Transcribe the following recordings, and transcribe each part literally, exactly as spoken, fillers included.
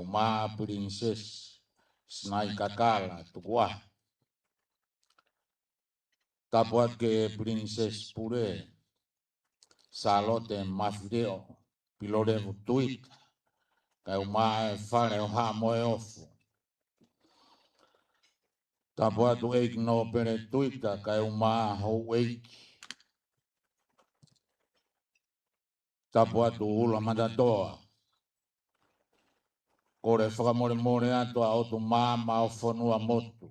Mā Pilinisesi Sinaitakala Tukuʻaho. Tapu atu ki he Pilinisesi Pule, Sālote Mafileʻo Pilolevu Tuita, kae ʻumaʻā e fale ʻo Haʻa Moheofo. Tapu atu ʻEiki Nōpele Tuita, kae ʻumaʻā houʻeiki. Tapu atu ʻUlumatatoa. Kole fakamolemole atu ʻa e ʻOtu Māmā ʻo Fonuamotu.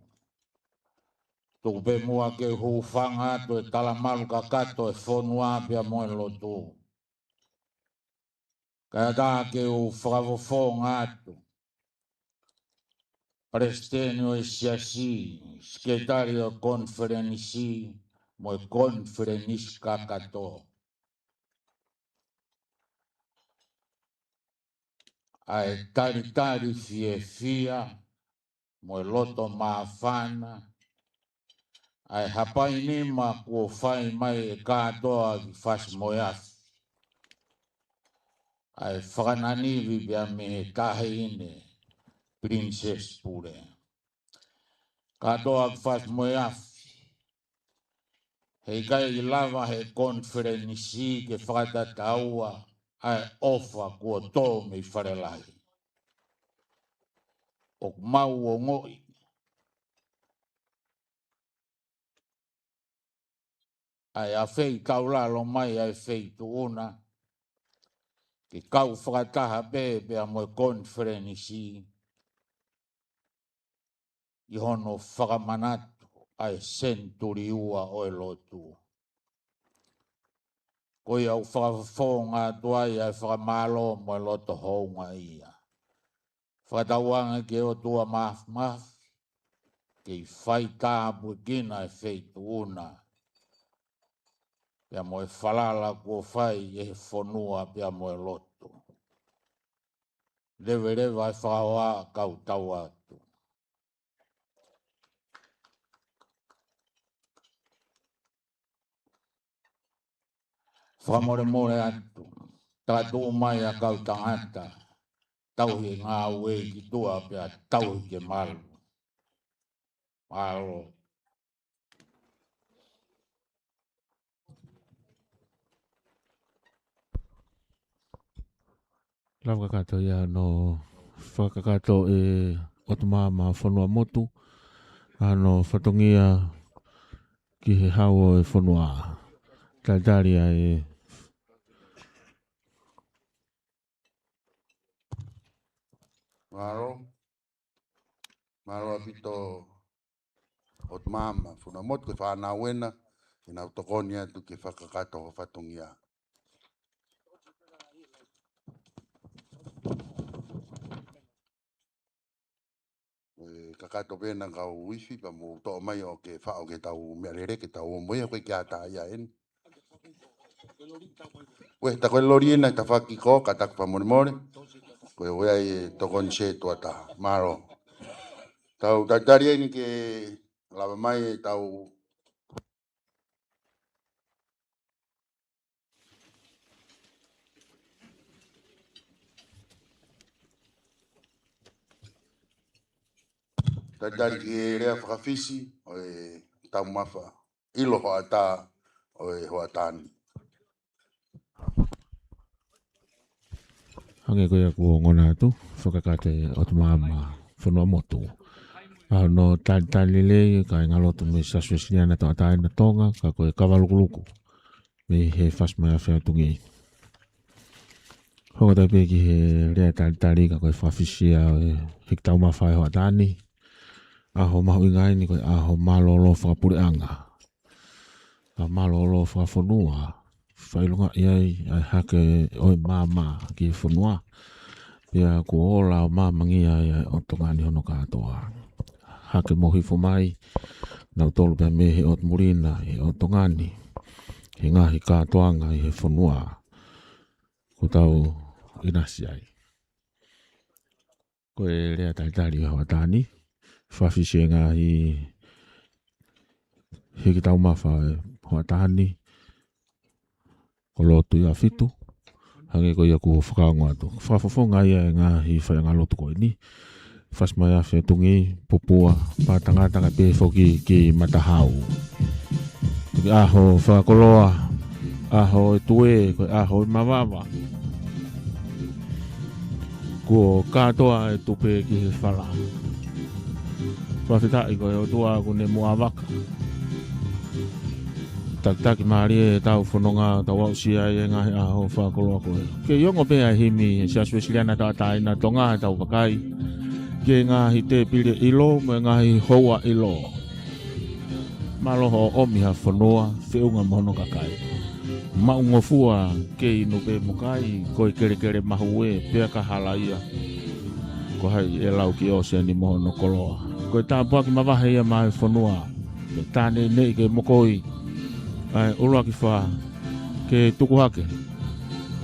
Tuku pē muʻa ke u hūfanga atu e talamalu kakato e fonua pea mo e lotu. Kae ʻatā ke u fakafofonga atu Palesiteni ʻo e Siasi, Sekelitali ʻo e Konifelenisi, mo e Konifelenisi kakato. ʻA e talitali fiefia mo e loto māfana, ʻa e hapai nima kuo fai mai ʻe kātoa ki Fasi Moheafi, ʻa e fakananivi pea mei he Taʻahine Pilinisesi Pule. Kātoa ki Fasi Moheafi, heʻikai lava he konifelenisi ke fakatataua ʻa e ʻofa kuo tō mei Falelahi. ʻOku mau ongoʻi ʻa e afeitaulalo mai ʻa e Feituʻu na ke kau fakataha pē pea mo e konifelenisi ʻi hono fakamanatu ʻa e senituli ua ʻo e lotu. Ko ia ʻoku fakafofonga atu ai ʻa e fakamālō mo e loto houngaʻia. Fakatauange ki he ʻOtua Māfimafi, kei faitāpuekina e Feituʻu na pea mo e falala kuo fai ʻe he fonua pea mo e lotu. Leveleva e fakahoha, kau tau atu. Fakamolemole atu, takatuʻu mai ʻa e kau tangata, tauhi e ngāue ki tuʻa pea tauhi ke malu. Mālō. Lava kakato ia hono fakakakato ʻe he ʻOtu Māmā Fonuamotu ʻa hono fatongia ki he Hau ʻo e Fonua. Talitali ʻa e. Mālō. Mālō ʻaupito ʻOtu Māmā Fonuamotu, ko e fānau ena, ke nau tokoni atu ke fakakakato ho fatongia. ʻE kakato pē ena kau ifi pea mou toʻo mai ʻo ke faʻo ke tau meʻalele ke tau ō mo ia, ko e ke ata ia eni. Uē, tā ko e loli ena, tā faki ko, ka taku fakamolemole. Ko e uē ai e tokoni sētuata. Mālō. Tau talitali eni ke lava mai e tau talitali ki he lea fakafisi ʻo e taumafa ʻilo hoʻatā ʻo e hoʻatā ni. Hangē ko ia kuo ongona atu, fakakakato ʻe he ʻOtu Māmā Fonuamotu ʻa hono talitali lelei, kāingalotu mei he Siasi Uēsiliana Tauʻatāina Tonga, ka ko e Kavalukuluku mei he Fasi Moheafi ʻo Tonga. Hoko atu pē ki he lea talitali ka ko e fakafisi ia ʻo e hiki taumafa ʻo e hoʻatā ni. ʻAho mahuʻinga eni, ko e ʻaho mālōlō fakapuleʻanga, ʻaho mālōlō fakafonua, fakaʻilongaʻi ai ʻa e hake ʻo e maama ki he fonua. Pea kuo ola ʻo maamangia ai ʻa e ʻOtu Tonga ni hono kātoa. Hake mo hifo mai nautolu pea mei he ʻotu muli na ʻi he ʻOtu Tonga ni he ngaahi kātoanga ʻi he fonua kuo tau ʻinasi ai. Ko e lea talitali ʻa e hoʻatā ni, fakafisi e ngaahi hiki taumafa ʻo e hoʻatā ni, ko Lōtuiafitu, Hangē ko ia kuo fakaongo atu. Fakafofonga ia e ngaahi faiʻanga lotu ko eni. Fasi mai afe tungi, pupua, pātangata kae pehē foki ki Matahau. Ko e ʻaho fakakoloa, ʻaho e tue, ko e ʻaho e mavava. Kuo kātoa e tupe ki he fala. Fakafetaʻi ko e ʻOtua kuo ne muʻa vaka. Takitaki mālie ʻetau fononga, tau aʻusia ai e ngaahi ʻaho fakakoloa ko ē. Kei ongo pē ʻa e himi ʻa e Siasi Uēsiliana Tauʻatāina Tonga, tau vakai ki he ngaahi tēpile ʻilo mo e ngaahi houa ʻilo. Mālō hoʻo ʻomi ha fonua, feʻunga mo hono kakai. Maʻungofua kei inu pē mo kai, ko e kelekele mahue, pea ka hala ia, ko hai ʻe lau ki ʻōseni mo hono koloa. Ko e tāpuaki mavahe ia maʻa e fonua. Pea tā neʻineʻi ke mokoi ʻa e ʻuluaki fā, ke tuku hake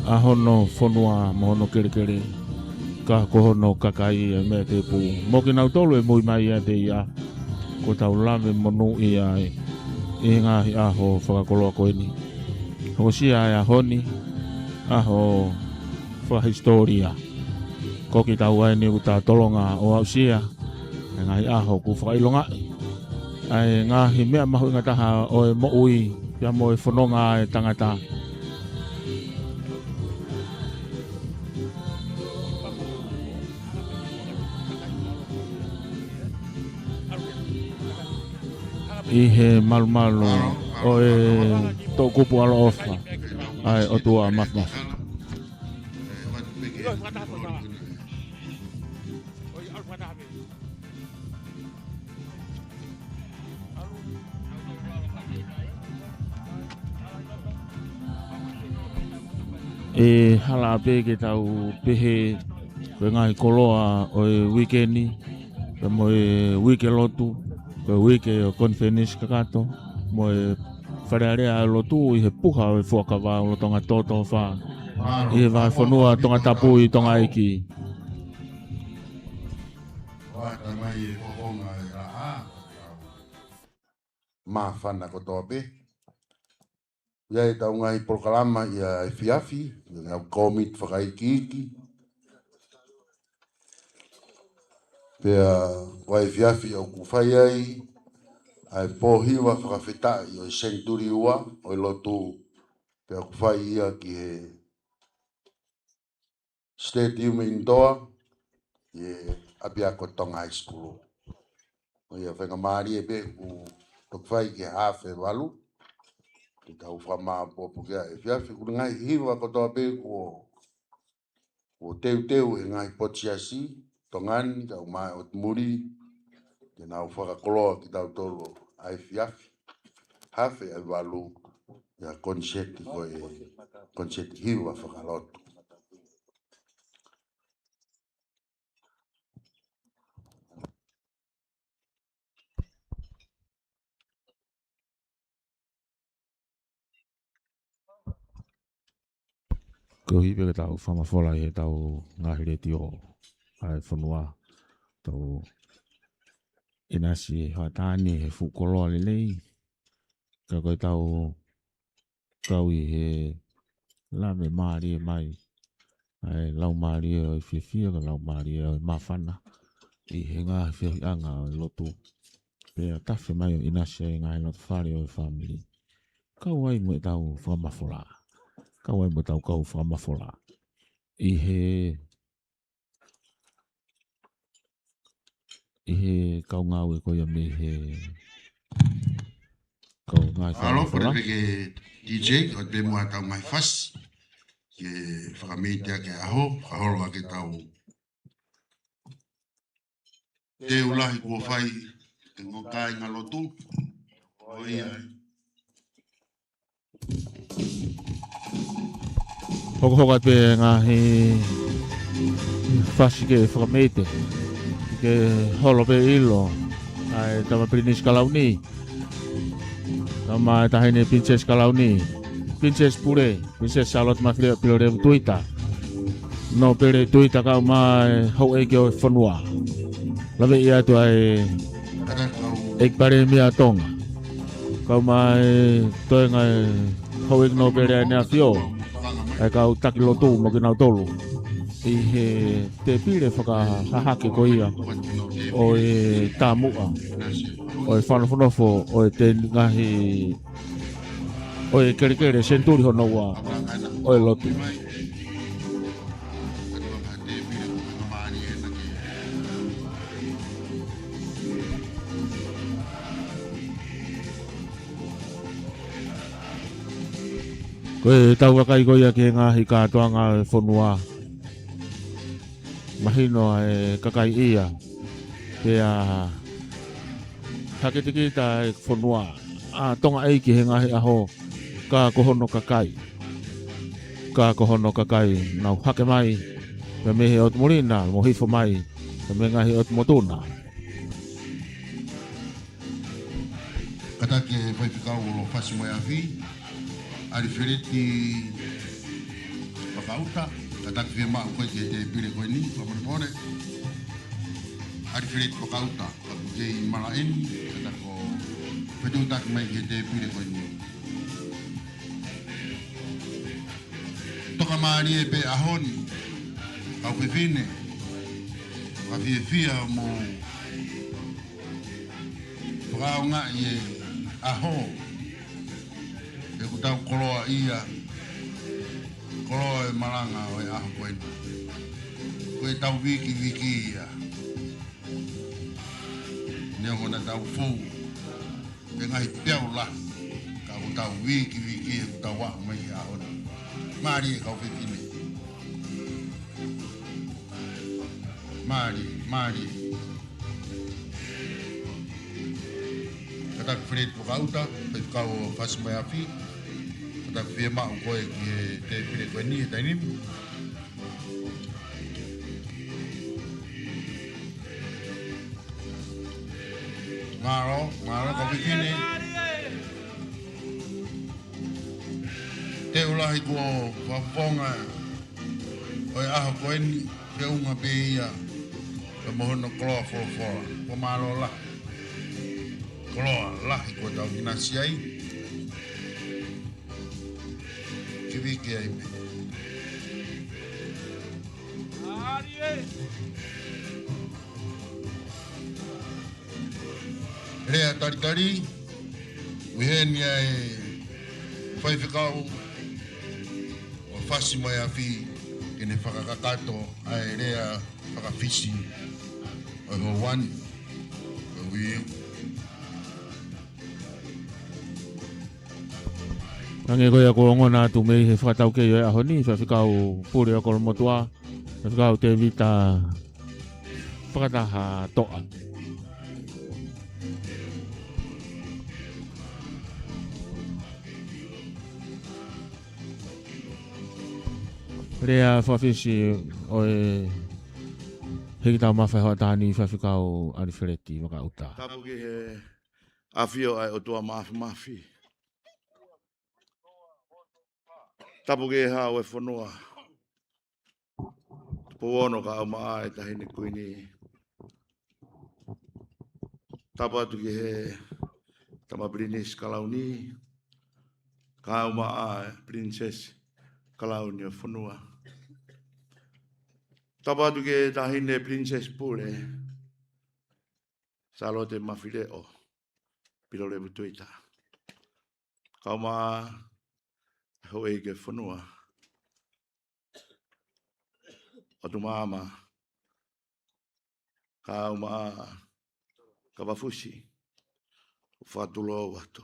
ʻa hono fonua mo hono kelekele, ka ko hono kakai ʻa e meʻa tēpū. Mo kinautolu ʻe muimui mai ʻiate ia, kuo tau lave monūʻia ai ʻi he ngaahi ʻaho fakakoloa ko eni. Hokosia e ʻaho ni ʻaho fakahisitōlia. Ko kitaua eni ʻoku ta tolonga ʻo aʻusia e ngaahi ʻaho kuo fakaʻilongaʻi ʻa e ngaahi meʻa mahuʻinga taha ʻo e moʻui pea mo e fononga ʻa e tangata. ʻI he malumalu ʻo e toʻukupu ʻaloʻofa ʻa e ʻOtua Māfimafi. ʻE hala pē ke tau pehē ko e ngaahi koloa ʻo e uike ni, pea mo e uike lotu, ko e uike ʻo e konifelenisi kakato, mo e Fale Alea ʻo e Lotu ʻi he puha ʻo e fuakava ʻo Tonga Tōtōfā ʻi he vahefonua Tongatapu ʻi Tonga ʻEiki. Ua tamai e fofonga e laʻā. Māfana kotoa pē. ʻI ai ʻetau ngaahi polokalama ʻi he efiafi, ʻi he ngaahi kōmiti fakaikiiki. Pea ko e efiafi ʻoku fai ai ʻa e pōhiva fakafetaʻi ʻo e senituli ua ʻo e lotu. Pea ʻoku fai ia ki he Stadium Indoor, ʻi he ʻapiako Tonga High School. ʻO ia faingamālie pē kuo toki fai ki he hafe valu, ke tau fakamāopoopo ki ai. Efiafi ko e ngaahi hiva kotoa pē kuo, kuo teuteu he ngaahi potu siasi, Tonga ni, kau mai ʻo muli, ke nau fakakoloa kitautolu ʻa e efiafi. Hafe ʻa e valu, ʻi he koniseti ko e, koniseti hiva fakalotu. Koeʻuhi pē ke tau fakamafola ʻi heʻetau ngaahi letiō ʻa e fonua, tau ʻinasi he hoʻatā ni he fuʻu koloa lelei. Ka ko ʻetau kau ʻi he lave mālie mai ʻa e laumālie ʻo e fiefia, ka laumālie ʻo e māfana ʻi he ngaahi feohiʻanga ʻo e lotu. Pea tafe mai ʻo ʻinasi ai ngaahi loto fale ʻo e fāmili. Kau ai mo ʻetau fakamafola. Kau ai mo ʻetau kau fakamafola. ʻI he ʻI he kau ngāue ko ia mei he kau ngāue. Alo, fakamafola. Kole pē ke D J, ʻoatu pē muʻa ʻetau ngaahi fasi. Ke fakameʻite ʻaki e ʻaho, fakaholo ʻaki ʻetau teu lahi kuo fai, ʻe ngaahi kāinga lotu. ʻO ia. Hokohoko atu pē ngaahi fasi ke fakameʻite. Ke holo pē ʻilo ʻa e Tama Pilinisi Kalauni. Kau mai e Taʻahine Pilinisesi Kalauni. Pilinisesi Pule. Pilinisesi Sālote Mafileʻo Pilolevu Tuita. Nōpele Tuita kau mai e houʻeiki ʻo e fonua. Laveʻi atu ʻa e ʻEiki Palēmia ʻo Tonga. Kau mai e toenga e houʻeiki nōpele ʻa ʻEne ʻAfio. ʻa e kau taki lotu mo kinautolu ʻi he tēpile fakahahake ko ia ʻo e taumuʻa ʻo e fanofonofo ʻo e te ngaahi ʻo e kelekele senituli hono ua ʻo e lotu. Ko e tau vakai ko ia ki he ngaahi kātoanga ʻo e fonua. Mahino ʻa e kakai ia. Pea haketikita e fonua ʻa Tonga ʻEiki he ngaahi ʻaho, ka ko hono kakai. Ka ko hono kakai, nau hake mai, pea mei he ʻotu muli na, mo hifo mai, pea mei he ngaahi ʻotu motu na. Kātaki e faifekau ʻo Fasi mo e Afi, ʻAlifeleti Vakauta, kātaki fiemaʻu koe ki he tēpile ko eni, fakamolemole. ʻAlifeleti Vakauta, ka ʻoku kei malaʻe ni, kātaki ʻo fetuʻutaki mai ki he tēpile ko eni. Toka mālie pē ʻaho ni, kau fefine, ka fiefia mo fakaʻaongaʻi e ʻaho, ʻoku tau koloaʻia, koloa e malanga ʻo e ʻaho ko eni. Ko e tau vikiviki ia. Neongo naʻa tau fou he ngaahi peau lahi, ka ʻoku tau vikiviki he ʻoku tau aʻu mai ki he ʻaho ni. Mālie kau fefine. Mālie, mālie. Kātaki ʻAlifeleti Vakauta, faifekau ʻo Fasi mo e Afi. Kātaki fiemaʻu koe ki he tēpile ko eni he taimi ni. Mālō, mālō kau fefine. Teu lahi kuo fakafofonga ʻo e ʻaho ko eni, feʻunga pē ia, pea mo hono koloa folofola. Ko mālō lahi. Koloa lahi kuo tau ʻinasi ai. Kiviki ai pē. Lea talitali, ʻuhinga ʻa e faifekau ʻo Fasi mo e Afi, ke ne fakakakato ʻa e lea fakafisi ʻo e houa ni, ʻo e ui. Hangē ko ia kuo ongona atu mei he fakataukei ʻo e ʻaho ni, Faifekau Pule ʻo Kolomotuʻa, Faifekau Tēvita Fakataha Toʻa. Lea fakafisi ʻo e Hikitaumafa ʻo e Hoʻatā ni, Faifekau ʻAlifeleti Vakauta. Tapu ki he ʻafio ʻa e ʻOtua Māfimafi. Tapu ki he Hau ʻo e fonua. Tupou Ono kae ʻumaʻā e Taʻahine Kuini. Tapu atu ki he Tama Pilinisi Kalauni, kae ʻumaʻā e Pilinisesi Kalauni ʻo e fonua. Tapu atu ki he Taʻahine Pilinisesi Pule, Sālote Mafileʻo Pilolevu Tuita, kae ʻumaʻā e houʻeiki ʻo e fonua, ʻOtu Maama, kae ʻumaʻā Kavafusi, ʻoku fakatulou atu.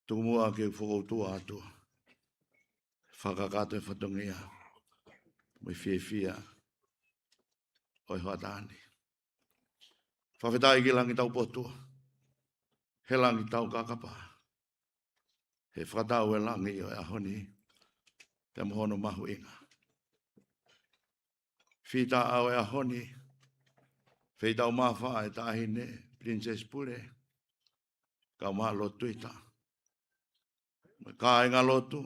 Tuku muʻa ke u fokoutua atu, fakakakato e fatongia mo e fiefia ʻo e hoʻatā ni. Fakafetaʻi ki he Langi Taupotu, he Langi Taukakapa, he fakatau e langi ʻo e ʻaho ni, pea mo hono mahuʻinga. Fita ʻa e ʻaho ni, feitaumafa e Taʻahine Pilinisesi Pule, kae ʻumaʻā Lotu Tuita, mo e kāingalotu,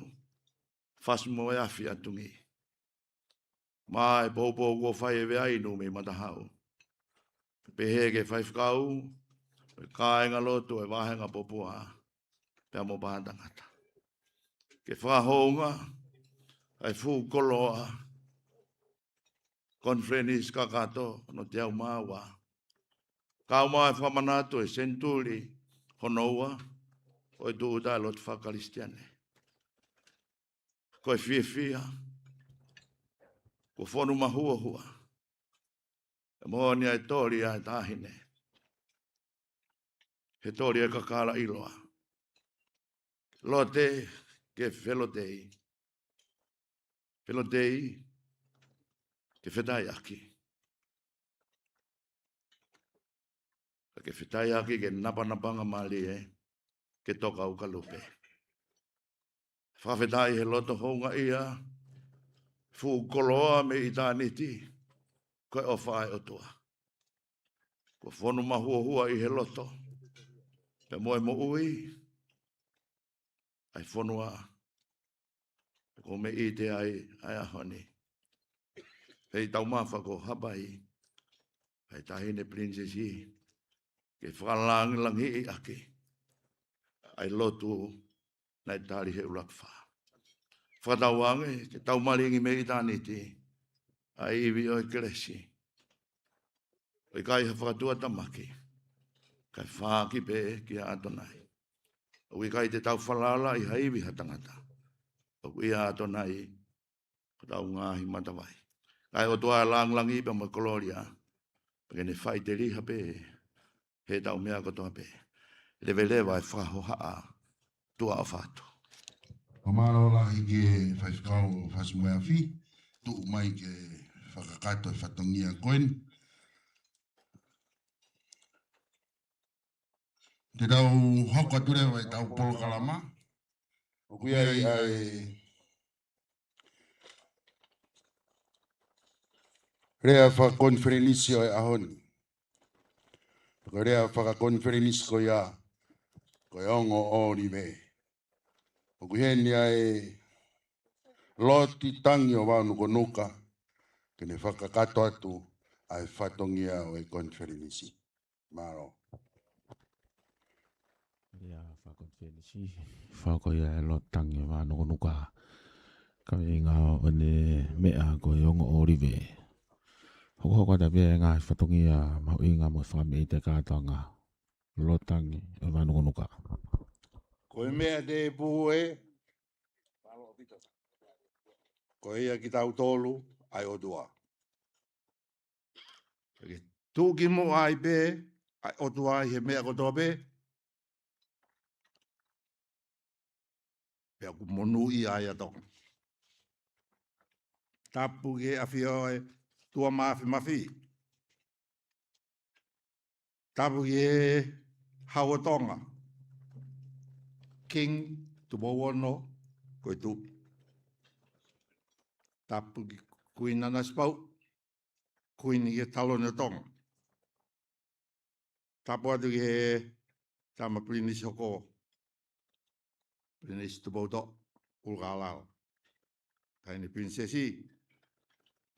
Fasi mo e Afi ʻa Tungi. Maʻa e poupou kuo fai ʻe Veainu mei Matahau. Pehē ki he faifekau, mo e kāingalotu ʻo e Vāhenga Popua, pea mo Paatangata. ke fakahounga ʻa e fuʻu koloa Konifelenisi Kakato hono teau mā ua. Kau mai e fakamanatu e senituli hono ua ʻo e tūʻuta e lotu fakakalisitiane. Ko e fiefia, kuo fonu mahuohua. ʻE moʻoni ʻa e toli ʻa e taʻahine. He toli ʻa e kakala ʻiloa. Lote ke felotei. Felotei ke fetaiaki. Ka ke fetaiaki ke napanapanga mālie ke toka ukalupe. Fakafetaʻi he loto houngaʻia, fuʻu koloa mei ʻitāniti, ko e ʻofa ʻa e ʻOtua. Kuo fonu mahuohua ʻi he loto, pea mo e moʻui, ʻa e fonua, ʻoku mei ʻite ai ʻa e ʻaho ni. Pea ʻi taumafa ko Haʻapai, ʻa e taʻahine pilinisesi, ke fakalāngilangiʻi ʻaki ʻa e lotu naʻe tali he ʻuluaki fā. Fakatauange ke tau malingi mei ʻitāniti ʻa e ivi ʻo e kelesi. ʻOku ʻikai ha fakatuʻatamaki, kae fāki pē kia ʻAtonai. ʻOku ʻikai te tau falala ʻi ha ivi ha tangata. ʻOku ʻia ʻAtonai ko hotau ngaahi matavai. Kae ʻOtua ʻa e lāngilangi pea mo e kolōlia, pea ke ne faʻiteliha pē heʻetau meʻa kotoa pē. Leveleva e fakahohaʻa, tuʻa ʻofa atu. Fakamālō lahi ki he faifekau Fasimueafi, tuʻu mai ke fakakakato e fatongia ko eni. Te tau hoko atu leva ʻetau polokalama. ʻOku ʻi ai ʻa e lea fakakonifelenisi ʻo e ʻaho ni. Ko e lea fakakonifelenisi ko ia, ko e Ongo ʻŌlive. ʻOku ʻi heni ʻa e Loti Tangi ʻo Vao Nukunuka, ke ne fakakakato atu ʻa e fatongia ʻo e konifelenisi. Mālō. Ia, fakakonifelenisi, fakahohaʻa ʻa e Loti Tangi ʻo Vao Nukunuka. Kaveinga ʻo ʻene meʻa ko e Ongo ʻŌlive. Hokohoko atu pē ʻa e ngaahi fatongia mahuʻinga mo e fakameʻite kātoanga. Loti Tangi ʻo Vao Nukunuka. Ko e meʻa tēpū ē, ko ia kitautolu ʻa e ʻOtua. Ke tuʻukimuʻa ai pē ʻa e ʻOtua ʻi he meʻa kotoa pē, pea ʻoku monūʻia ai ʻa Tonga. Tapu ki he ʻafio ʻa e ʻOtua Māfimafi. Tapu ki he Hau ʻo Tonga, King Tupou Ono ko e Tuʻi. Tapu ki Kuini Nanasipauʻu, Kuini ki he Taloni ʻo Tonga. Tapu atu ki he Tama Pilinisi hoko, Pilinisi Tupoutoʻa ʻUlukalala. Taʻahine Pilinisesi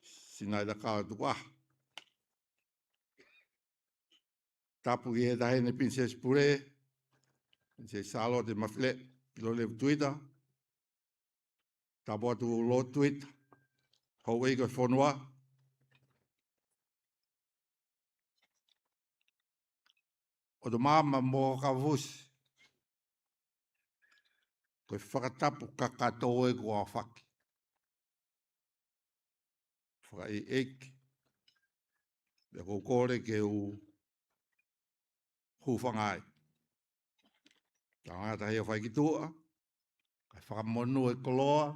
Sinaitakala Tukuʻaho. Tapu ki he Taʻahine Pilinisesi Pule, Pilinisesi Sālote Mafileʻi Pilolevu Tuita. Tapu atu Lord Tuita, houʻeiki ʻo e fonua. ʻOtu Māmani mo Kaufusi, ko e fakatapu kakato ē kuo aofaki. Fakaʻeiʻeiki, pea ʻoku ou kole ke u hūfanga ai. Tangata ʻoku fai ki tuʻa, kae fakamonū e koloa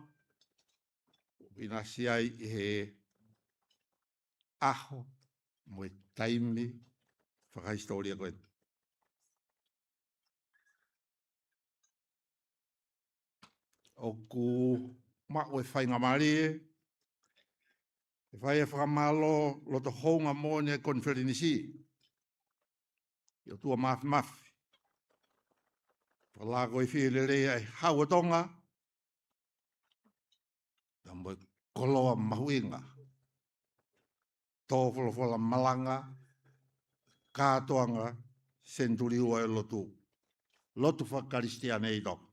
ʻoku ʻinasi ai ʻi he ʻaho mo e taimi fakahisitōlia ko eni. ʻOku maʻu e faingamālie ke fai e fakamālō loto houngaʻia moʻoni ʻa e konifelenisi ki he ʻOtua Māfimafi, fakalakoifie lelei ʻa e Hau ʻo Tonga, pea mo e koloa mahuʻinga, tō folofola malanga, kātoanga senituli ua ʻo e lotu, lotu fakakalisitiane ʻi Tonga.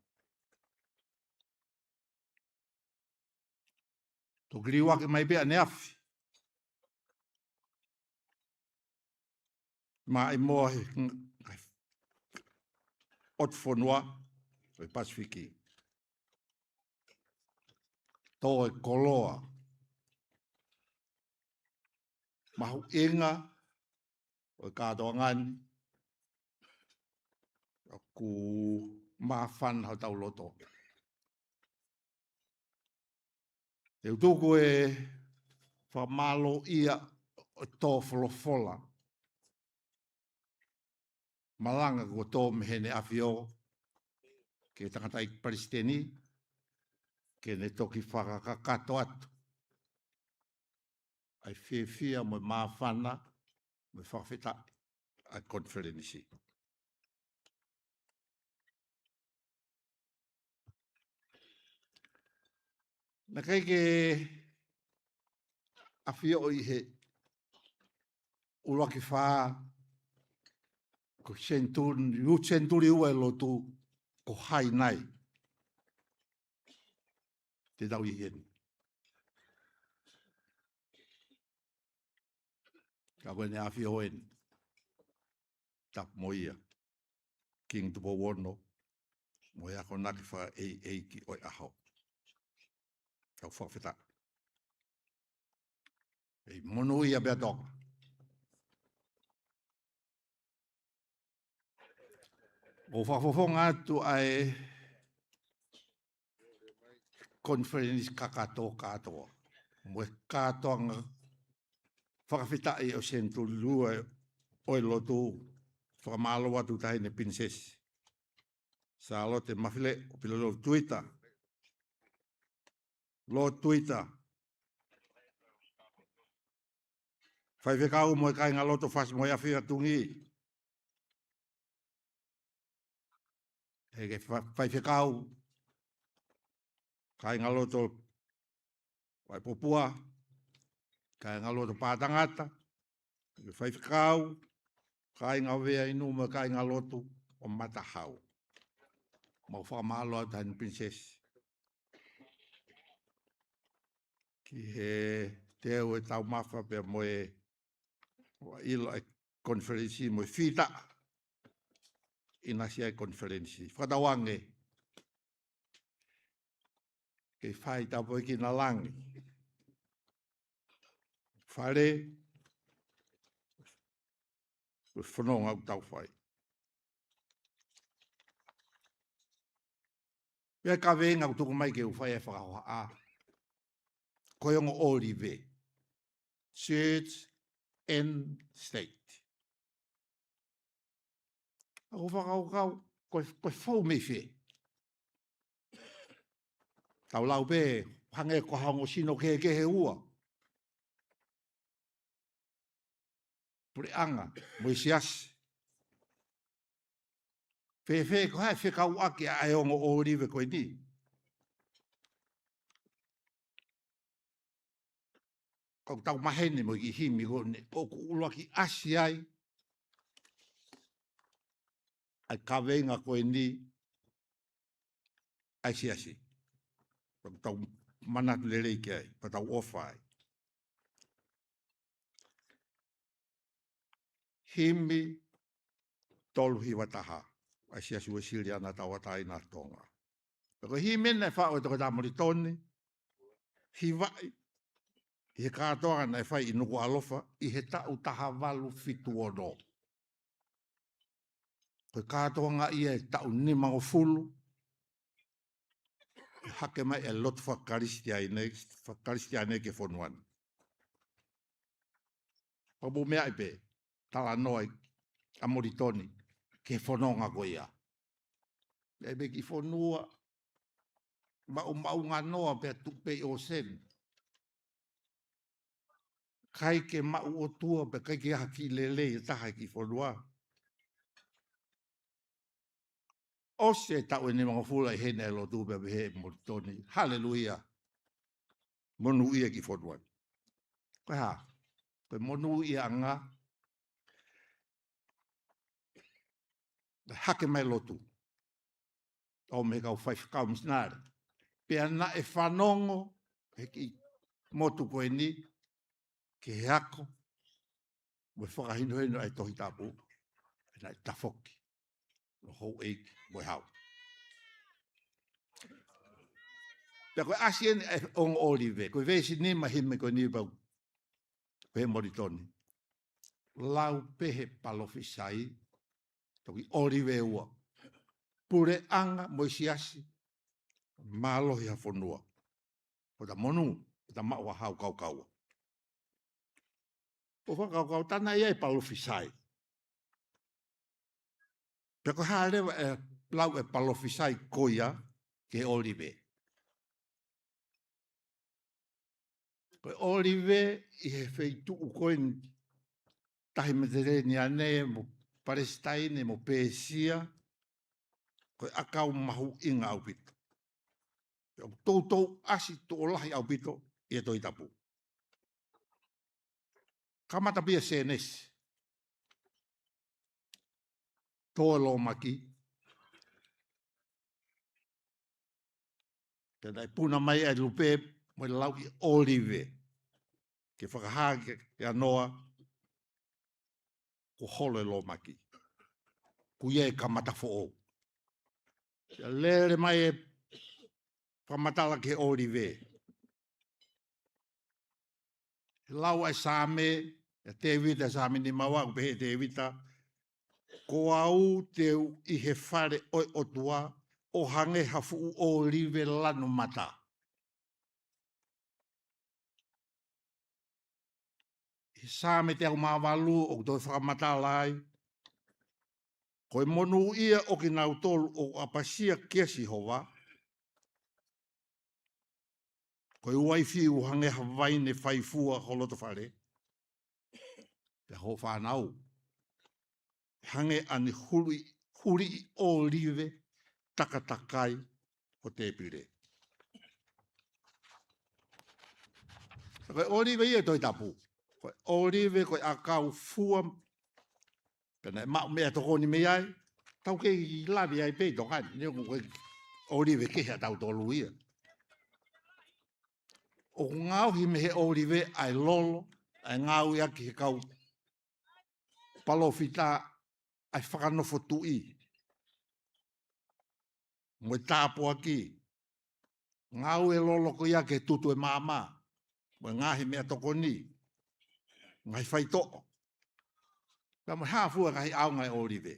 Toki liuaki mai pē ʻaneafi. Maʻimoa he ʻotu fonua ʻo e Pasifiki. Tō e koloa. Mahuʻinga ʻo e kātoanga ni, ʻoku māfana hotau loto. Te u tuku e fakamālōʻia ʻo e tō folofola. Malanga kuo tō mei heʻene ʻAfio ki he tangataʻeiki palesiteni, ke ne toki fakakakato atu ʻa e fiefia mo e māfana mo e fakafetaʻi ʻa e konifelenisi. Naʻe ʻikai ke ʻafioʻi he ʻuluaki fā, ko e senituli, ʻū senituli ua e lotu, ko hai nai te tau ʻi heni. Ka ko ʻene ʻAfio eni. Tapu mo ia, Kingi Tupou Ono, mo e akonaki fakaʻeiʻeiki ʻo e ʻaho. Tau fakafetaʻi. ʻEi, monūʻia pea Tonga. ʻOku ou fakafofonga atu ʻa e konifelenisi kakato kātoa. Mo e kātoanga fakafetaʻi ʻo e senituli ua ʻo e lotu, fakamālō atu Taʻahine Pilinisesi Sālote Mafileʻo Pilolevu Tuita. Lord Tuita. Faifekau mo e kāingalotu Fasi mo e ʻAfio Tuʻi. ʻEke fa-, faifekau, kāingalotu Vaipopua, kāingalotu Pātangata, ʻEke faifekau, kāinga Veainu mo e kāingalotu ʻo Matahau. Mau fakamālō atu Taʻahine Pilinisesi ki he teu e taumafa pea mo e ʻoku ʻilo e konifelenisi mo e fita ʻinasi ai e konifelenisi. Fakatauange ke fai tāpuekina langi. Fale, ko e fononga ʻoku tau fai. Pea kaveinga ʻoku tuku mai ke u fai e fakahohaʻa. Ko e ongo ʻōlive. Church and state. ʻOku ou fakakaukau, ko e, ko e fou mei fē? Tau lau pē, hangē ko ha ongo sino kehekehe ua. Puleʻanga, mo e siasi. Fēfē, ko hai fekauʻaki ʻa e ongo ʻōlive ko eni? Ko ʻetau maheni mo e kiʻi himi ko eni, ʻoku ʻuluaki ʻasi ai ʻa e kaveinga ko eni ʻa e siasi. Ko ʻetau manatu lelei ki ai, ko ʻetau ʻofa ai. Himi tolu hiva taha, ʻa e Siasi Uēsiliana Tauʻatāina ʻa Tonga. Pea ko e himi eni naʻe faʻu ʻe Toketā Molitoni, hivaʻi ʻi he kātoanga naʻe fai ʻi Nukuʻalofa, ʻi he taʻu taha valu fitu ono. Ko e kātoanga ia ʻi he taʻu nimangofulu, hake mai e lotu fakakalisitiane, fakakalisitiane ki he fonua ni. Pea mou meaʻi pē, talanoa ʻa Molitoni ki he fononga ko ia. Meaʻi pē kiʻi fonua maʻumaʻunganoa pea tuʻu pē ʻi ʻōseni. ʻIkai ke maʻu ʻOtua pea ʻikai ke ʻi ai ha kiʻi lelei ʻe taha ʻi he kiʻi fonua. ʻOsi e taʻu ʻe nimangofulu ʻi heʻene lotu pea pehē ʻe Molitoni, haleluia. Monūʻia e kiʻi fonua ni. Ko e hā? Ko e monūʻiaʻanga e hake mai lotu ʻo mei he kau faifekau misinale. Pea naʻe fanongo he kiʻi motu ko eni, ki he ako mo e fakahinohino ʻa e Tohi Tapu, pea naʻe tafoki ʻa e houʻeiki mo e hau. Pea ko e ʻasi eni ʻa e ongo ʻōlive, ko e veesi nima himi ko eni pau, pehē ʻe Molitoni: Lau pē ʻe he palōfisai, toki ʻōlive ua, puleʻanga mo e siasi, mālohi ha fonua, ʻo ta monū, ʻo ta maʻu ha hau kaukaua. ʻO fakakaukau, tā naʻe ʻi ai e palōfisai. Pea ko e hā leva e lau ʻa e palōfisai ko ia ki he ʻōlive? Ko e ʻōlive ʻi he feituʻu ko eni tahi Meditereniane mo Palesitaine mo Pēsia, ko e ʻakau mahuʻinga ʻaupito. Pea ʻoku toutou ʻasi tuʻo lahi ʻaupito ʻi he Tohi Tapu. Kamata pē ʻia Sēnesi, tō e lōmaki, pea naʻe puna mai ʻa e lupe mo e lauʻi ʻōlive ke fakahā kia Noa kuo holo e lōmaki, kuo ʻi ai e kamata foʻou. Pea lele mai e fakamatala ki he ʻōlive. He lau ʻa e Saame, ʻa Tēvita, Saame nima ua, ʻoku pehē ʻe Tēvita: Ko au te u ʻi he fale ʻo e ʻOtua, ʻo hangē ha fuʻu ʻōlive lanu mata. ʻI he Saame teau mā valu ʻoku toe fakamatala ai: Ko e monūʻia ʻo kinautolu ʻoku ʻapasia kia Sihova, ko e uaifi ʻoku hangē ha vaine faifua ho loto fale, pea hoʻo fānau hangē ʻa e huliʻi, huliʻi ʻōlive takatakai ho tēpile. Ko e ʻōlive ia ʻi he Tohi Tapu. Ko e ʻōlive, ko e ʻakau fua. Pea naʻe maʻu meʻatokoni mei ai, tau kei lave ai pē ʻi Tonga ni, neongo ko e ʻōlive kehe ʻa tautolu ia. ʻOku ngaohi mei he ʻōlive ʻa e lolo, ʻa e ngāueʻaki ʻe he kau palōfita ʻa e fakanofo tuʻi mo e tāpuaki. Ngāue e lolo ko ia ke tutu e maama mo e ngaahi meʻatokoni, ngaahi faitoʻo, pea mo e hā fua e ngaahi ʻaonga e ʻōlive.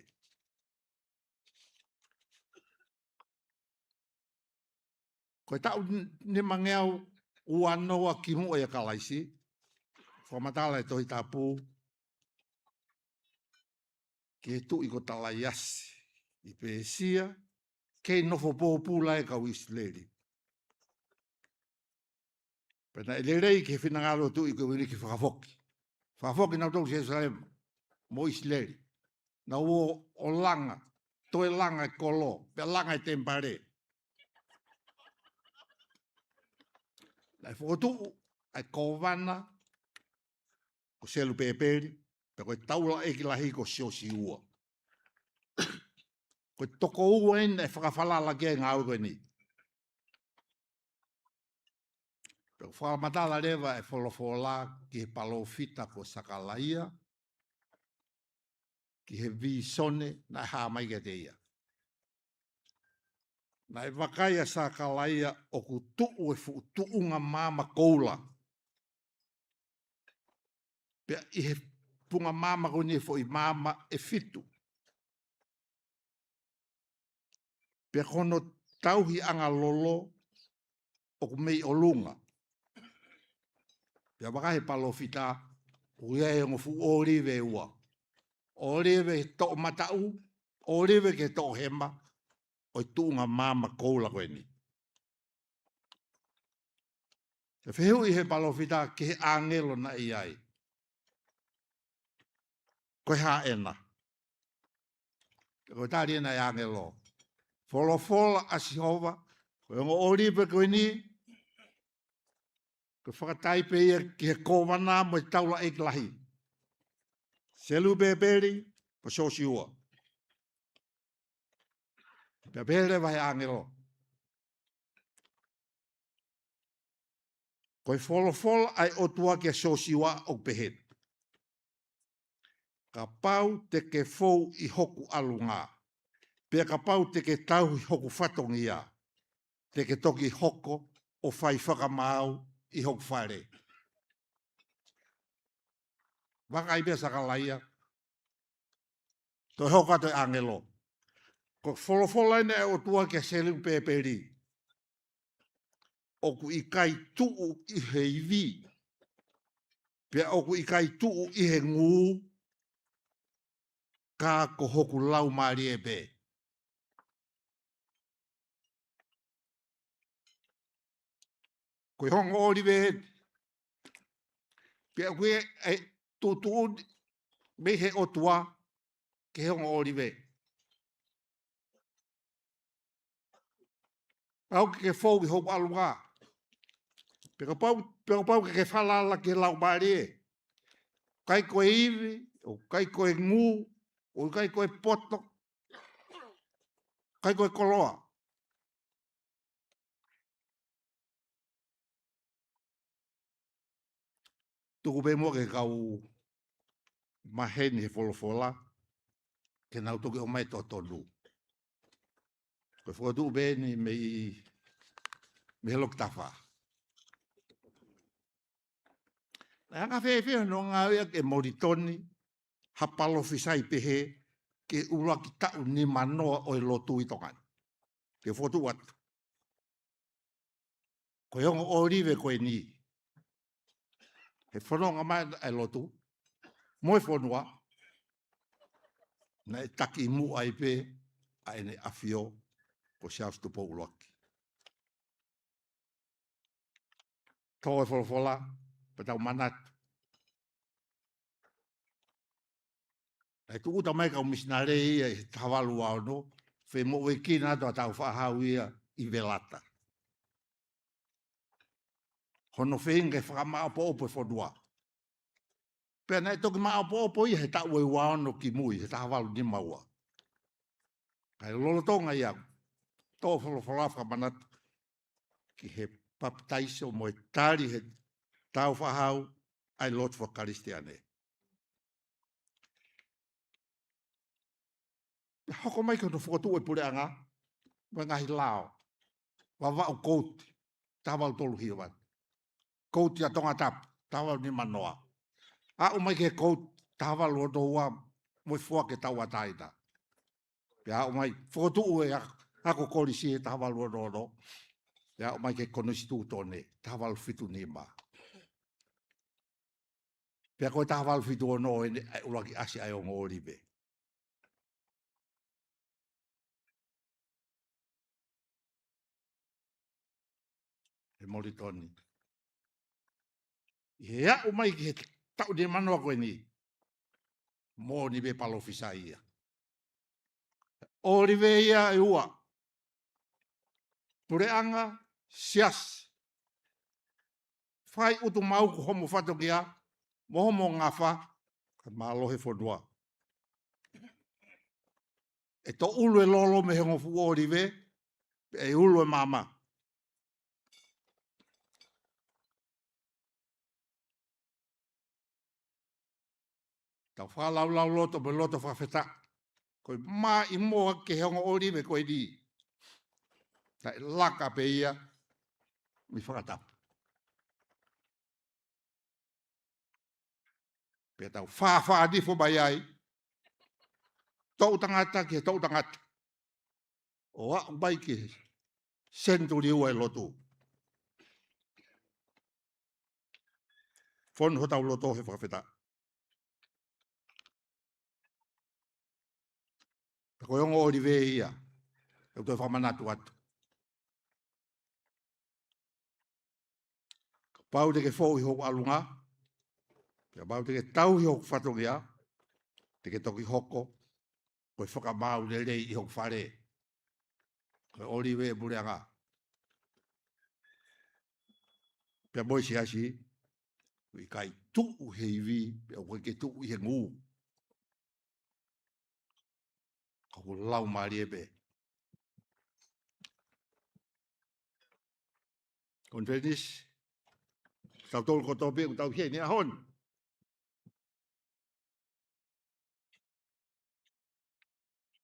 Ko e taʻu nimangeau uanoa kimuʻa ʻia Kalaisi, fakamatala e Tohi Tapu ki he tuʻi ko Talaiasi ʻi Pēsia, kei nofo pōpula e kau ʻIsileli. Pea naʻe lelei ki he finangalo ʻo e tuʻi ko eni ke fakafoki. Fakafoki nautolu ki Selusalema mo ʻIsileli. Nau ō ʻo langa, toe langa e kolo, pea langa e temipale. Naʻe fokotuʻu ʻa e kōvana ko Selupēpeli, pea ko e taulaʻeiki lahi ko Siosiua. Ko e toko ua eni naʻe fakafalala ki ai e ngāue ko eni. Pea ʻoku fakamatala leva e folofola ki he palōfita ko Sakalaia, ki he vīsone naʻe hā mai kiate ia. Naʻe vakai ʻa Sakalaia ʻoku tuʻu e fuʻu tuʻunga maama koula. Pea ʻi he funga maama ko eni e foʻi maama ʻe fitu. Pea ko hono tauhiʻanga lolo ʻoku mei ʻolunga. Pea vakai he palōfita, ʻoku ʻi ai e ongo fuʻu ʻōlive ʻe ua. ʻŌlive toʻomataʻu, ʻōlive ki he toʻohema ʻo e tuʻunga maama koula ko eni. Pea fehuʻi he palōfita ki he ʻāngelo naʻe ʻi ai: Ko e hā ena? Ko e tali ena ʻa e ʻāngelo: Folofola ʻa Sihova, ko e ongo ʻōlive ko eni, ko e fakataipe ia ki he kōvana mo e taulaʻeiki lahi, Selupēpeli mo Siosiua. Pea pehē leva he ʻāngelo: Ko e folofola ʻa e ʻOtua kia Siosiua ʻoku pehē ni: Kapau te ke fou ʻi hoku ʻalunga, pea kapau te ke tauhi hoku fatongia, te ke toki hoko ʻo fai fakamaau ʻi hoku fale. Vakai pē Sakalaia, toe hoko atu e ʻāngelo. Ko e folofola eni ʻa e ʻOtua kia Selupēpeli. ʻOku ʻikai tuʻu ʻi he ivi, pea ʻoku ʻikai tuʻu ʻi he ngū, ka ko hoku Laumālie pē. Ko e hongo ʻōlive, pea ʻoku ʻi ai e tuʻutuʻuni mei he ʻOtua ki he hongo ʻōlive. Kapau ke ke fou ʻi hoku ʻalunga, pea kapau, pea kapau ke ke falala ki he Laumālie, ʻikai ko e ivi, ʻikai ko e ngū, ʻikai ko e poto, ʻikai ko e koloa. Tuku pē muʻa ki he kau maheni he folofola, ke nau toki ʻomai e totonu. Ko e fokotuʻu pē eni mei, mei he Loki Taha Fā. Naʻe anga fēfē hono ngāueʻaki ʻe Molitoni ha palōfisai pehē ki he ʻuluaki taʻu nimanoa ʻo e lotu ʻi Tonga ni? Ke fokotuʻu atu. Ko e hongo ʻōlive ko eni, he fononga mai ʻa e lotu mo e fonua, naʻe takimuʻa ai pē ʻa ʻEne ʻAfio ko Siaosi Tupou ʻUluaki. Tō e folofola, pea tau manatu. Naʻe tūʻuta mai e kau misinale ia ʻi he taha valu ua ono, femoʻuekina atu ʻa Tāufaʻāhau ia ʻi Velata. Hono feinga ke fakamaʻopoʻopo e fonua. Pea naʻe toki maʻopoʻopo ia he taʻu ʻe ua ono kimui, he taha valu nima ua. Kae lolotonga ia, tō e folofola fakamanatu ki he papitaiso mo e tali ʻe he Tāufaʻāhau ʻa e lotu faka-Kalisitiane. Pea hoko mai ki hono fokotuʻu e puleʻanga mo e ngaahi lao. Vavaʻu kouti, taha valu tolu hiva. Kouti ʻa Tongatapu, taha valu nima noa. Aʻu mai ki he kouti, taha valu ono ua, mo e foaki e tauʻatāina. Pea aʻu mai, fokotuʻu e a-, ako kolisi he taha valu ono ono. Pea aʻu mai ki he konisitūtone, taha valu fitu nima. Pea ko e taha valu fitu ono eni ʻa e ʻuluaki ʻasi ʻa e hongo ʻōlive. ʻE Molitoni. ʻI he aʻu mai ki he taʻu nimanoa ko eni, moʻoni pē palōfisai ia. ʻŌlive ia ʻe ua. Puleʻanga, siasi. Fai utu mau ko homo fatongia, mo homo ngafa, kae mālohi e fonua. ʻE toʻulu e lolo mei he ongo fuʻu ʻōlive, pea ʻe ulu e maama. Tau fakalaulauloto mo e loto fakafetaʻi. Ko e maʻimoa ki he ongo ʻōlive ko eni. Taʻe laka pē ia mei fakatapu. Pea tau fāfā nifo mai ai. Toʻu tangata ki he toʻu tangata. ʻO aʻu mai ki he senituli ua e lotu. Fonu hotau loto he fakafetaʻi. Pea ko e ongo ʻōlive ia, ʻoku toe fakamanatu atu. Kapau te ke fou ʻi hoku ʻalunga, pea kapau te ke tauhi hoku fatongia, te ke toki hoko ko e fakamaau lelei ʻi hoku fale. Ko e ʻōlive e puleʻanga. Pea mo e siasi, ʻoku ʻikai tuʻu he ivi, pea ʻoku ʻikai ke tuʻu ʻi he ngū. Ka ko e Laumālie pē. Konifelenisi, Kitautolu kotoa pē ʻoku tau ʻi heni he ʻaho ni.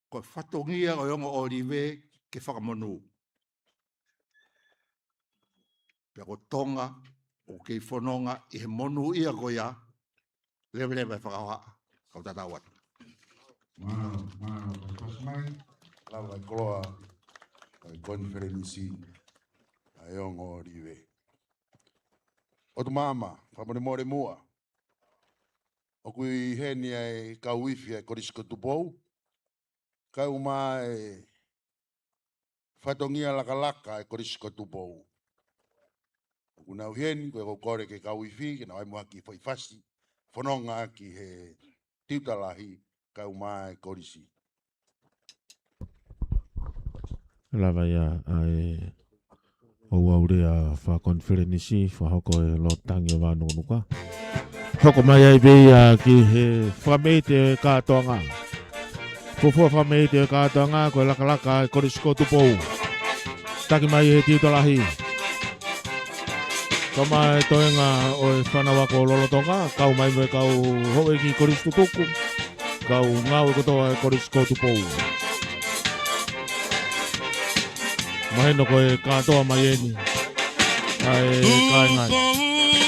Ko e fatongia ʻo e ongo ʻōlive ke fakamonū. Pea ko Tonga ʻoku kei fononga ʻi he monūʻia ko ia, leveleva e fakahohaʻa, kau tatau atu. Mālō, mālō, Pastor Mai, lava e koloa, ʻa e konifelenisi, ʻa e ongo ʻōlive. ʻOtu maama, fakamolemole muʻa. ʻOku ʻi heni ʻa e kau ifi ʻa e Kolisi ko Tupou, kae ʻumaʻā e fatongia lakalaka ʻa e Kolisi ko Tupou. ʻOku nau ʻi heni, ko e kole ki he kau ifi, ke nau ʻai mo ha kiʻi foʻi fasi, fononga ki he tiuta lahi, kae ʻumaʻā e kolisi. Lava ia ʻa e ouau lea fakakonifelenisi, fakahoko ʻe he Lord Tangi ʻo Vānukunuka. Hoko mai ai pē ia ki he fakameʻite kātoanga. Fuofua fakameʻite kātoanga, ko e lakalaka ʻa e Kolisi ko Tupou. Taki mai ʻe he tiuta lahi. Kae ʻumaʻā e toenga ʻo e fānau ako lolotonga, kau mai mo e kau houʻeiki kolisi tutuku, kau ngāue kotoa ʻa e Kolisi ko Tupou. Mahino ko e kātoa mai eni ʻa e kāinga. Tupou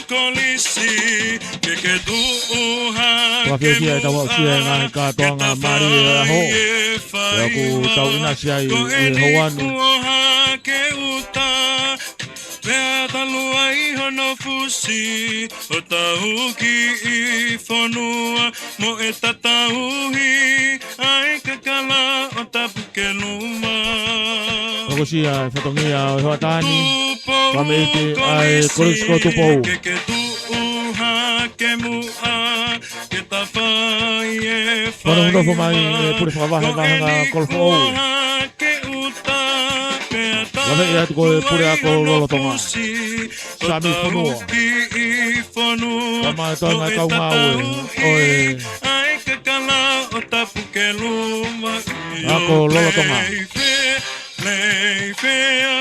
Kolisi, ke ke tuʻu hake. Fakafeʻiloaki ʻetau aʻusia e ngaahi kātoanga mālie ʻo e ʻaho. Pea ʻoku tau ʻinasi ai ʻi he houa ni. Pea talu ai hono fusi, ʻo tau kiʻi fonua, mo e tatauhi ʻa e kakala ʻo tapu ke luma. Aʻusia e fatongia ʻo e hoʻatā ni, Tupou fakameʻite ʻa e Kolisi ko Tupou. Kolisi, ke ke tuʻu hake muʻa, ke ta fai e fai. Nonofo mai e pule fakavahevahe ʻa Kolofoʻou. Ke uta pea ta. Laveʻi atu ko e pule ako lolotonga. Sami Fonua. Kiʻi fonua. Kae ʻumaʻā e toenga e kau ngāue ʻo e. ʻA e kakala ʻo tapu ke luma. Ako lolotonga. Leifea, leifea,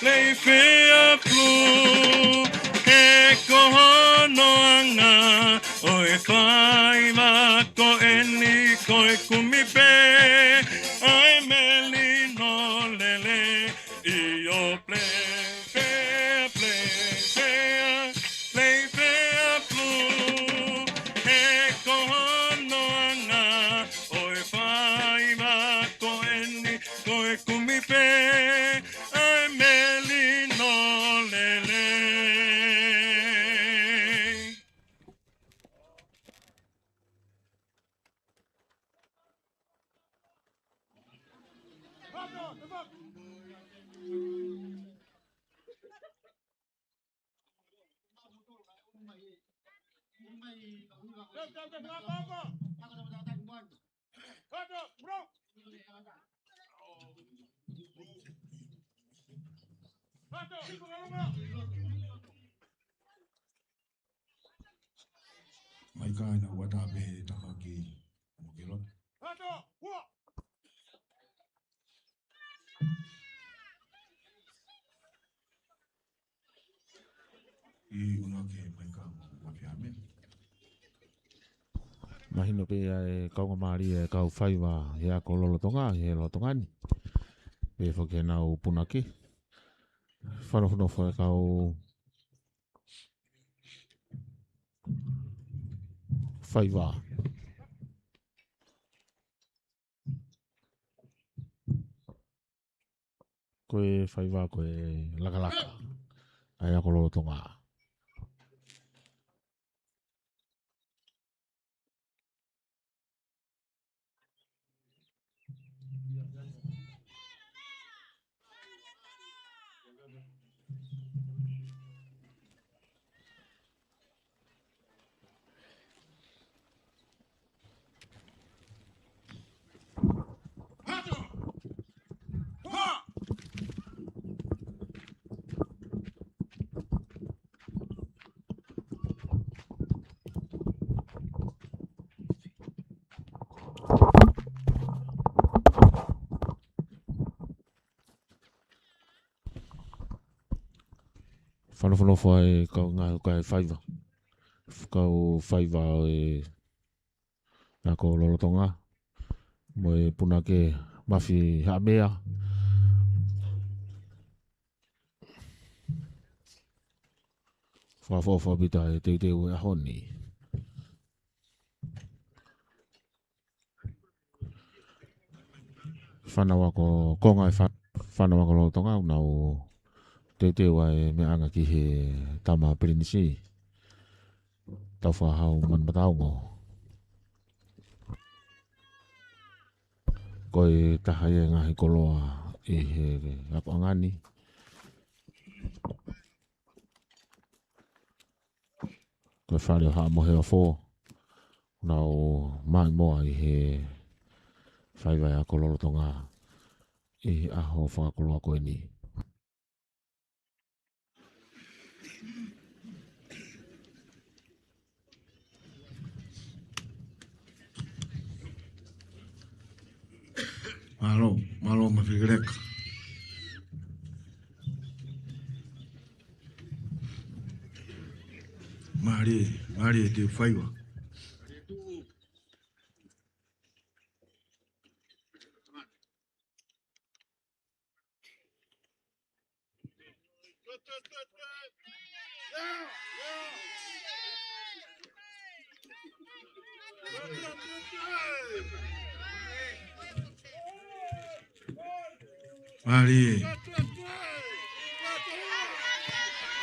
leifea pulu. He ko hono anga ʻo e faiva ko eni, ko e kumi pē ʻa e melino lelei. ʻIo, pleifea, pleifea, pleifea pulu. He ko hono anga ʻo e faiva ko eni, ko e kumi pē ʻa e melino lelei. Mai ka ina ua tape takaki mo ke loto. ʻI una ke mai ka mo ka pia me. Mahino pē ʻa e kaungāmālie ʻa e kau faiva he ako lolotonga, he lolotonga ni. Pea foki ʻenau punake. Fanofonofo e kau faiva. Ko e faiva ko e lakalaka ʻa e ako lolotonga. Nofo nofo ai kau ngāue ʻa e faiva. Kau faiva ʻo e ako lolotonga. Mo e punake Mafi Haʻamea. Fakaʻofoʻofa ʻaupito e teuteu ʻo e ʻaho ni. Fānau ako konga ʻa e fā-, fānau ako lolotonga, ʻoku nau teuteu ʻa e meʻaʻanga ki he tama Pilinisi, Tāufaʻāhau Manumataongo. Ko e taha ia e ngaahi koloa ʻi he akoʻanga ni. Ko e fale ʻo Haʻa Moheofo, nau maʻimoa ʻi he faiva ʻa e ako lolotonga ʻi he ʻaho fakakoloa ko eni. Mālō, mālō Mafi Kaleka. Mālie, mālie e teu faiva. Mālie.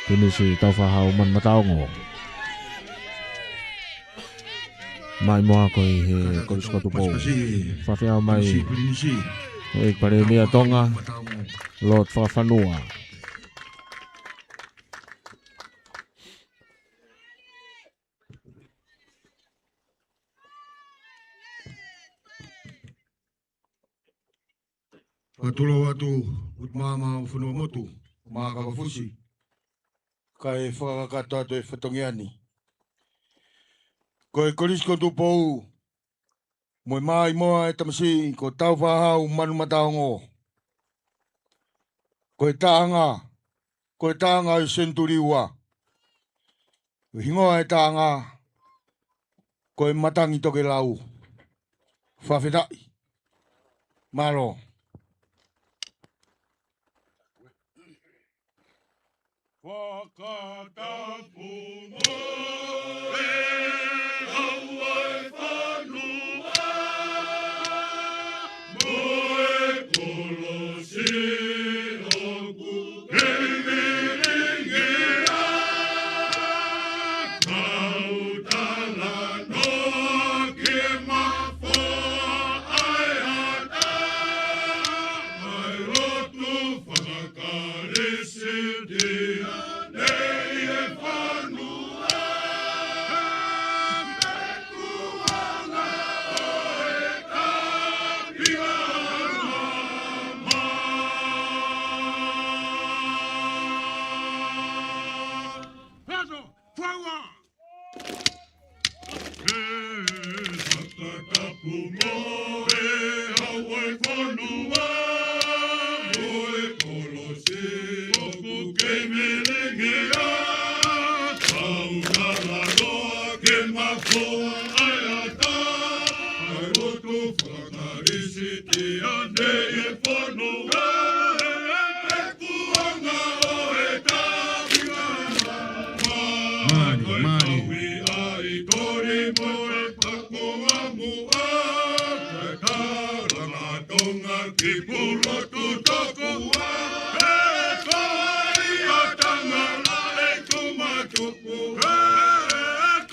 Pilinisi Tāufaʻāhau Manumataongo. Maʻimoa ko ē ʻi he Kolisi ko Tupou. Fakafeʻao mai ʻEiki Palēmia Tonga, Lord Fakafanua. Fakatulou atu, ʻutu māmā ʻo e fonua motu, mākakafusi, kae fakakakato atu e fatongia ni. Ko e Kolisi ko Tupou, mo e maʻimoa e tamasiʻi ko Tāufaʻāhau Manumataongo. Ko e taʻanga, ko e taʻanga ʻo e senituli ua. Ko e hingoa e taʻanga, ko e Matangi Tokelau. Fakafetaʻi. Mālō. Fakatapu mo e ʻaho ʻo e fonua, mo e kolosi ʻoku kei vilingia. Kau talanoa ke mafoa ʻa e ʻatā, ʻa e lotu faka- Kalisitiane ʻi he fonua, fekuʻanga ʻo e kapinga mama. Peso, fua! Fakatapu mo e ʻaho ʻo e fonua, mo e kolosi ʻoku kei vilingia. Kau talanoa ke mafoa ʻa e ʻatā, ʻa e lotu faka- Kalisitiane ʻi he fonua, fekuʻanga ʻo e kapinga mama. Mālie, mālie. Ko e tauhi ʻa e koli mo e pako ʻa muʻa, ko e talanga Tonga ki Pulotu tokua, ʻe ko ia tangata e tuma tupu, ʻe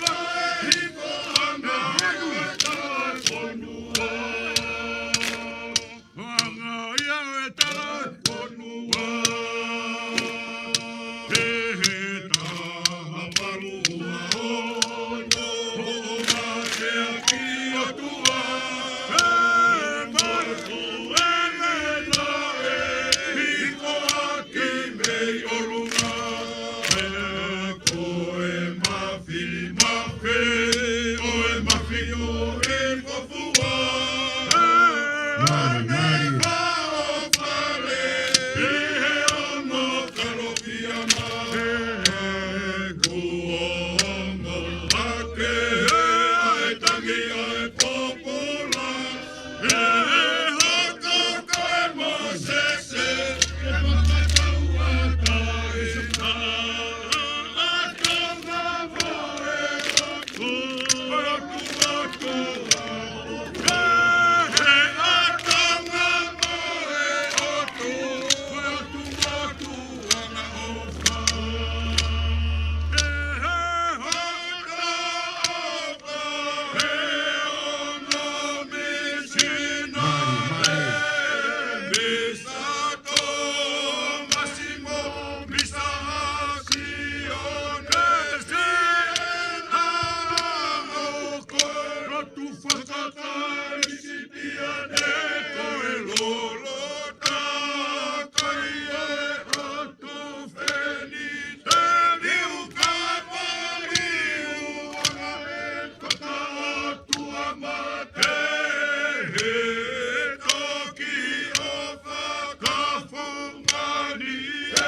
ko e hikoʻanga ʻo e talafonua. Anga ia e talafonua. He he taha palua ono, hoʻo mateaki ʻOtua. He motu e mena e hiko He toki ʻofa ka fungani e.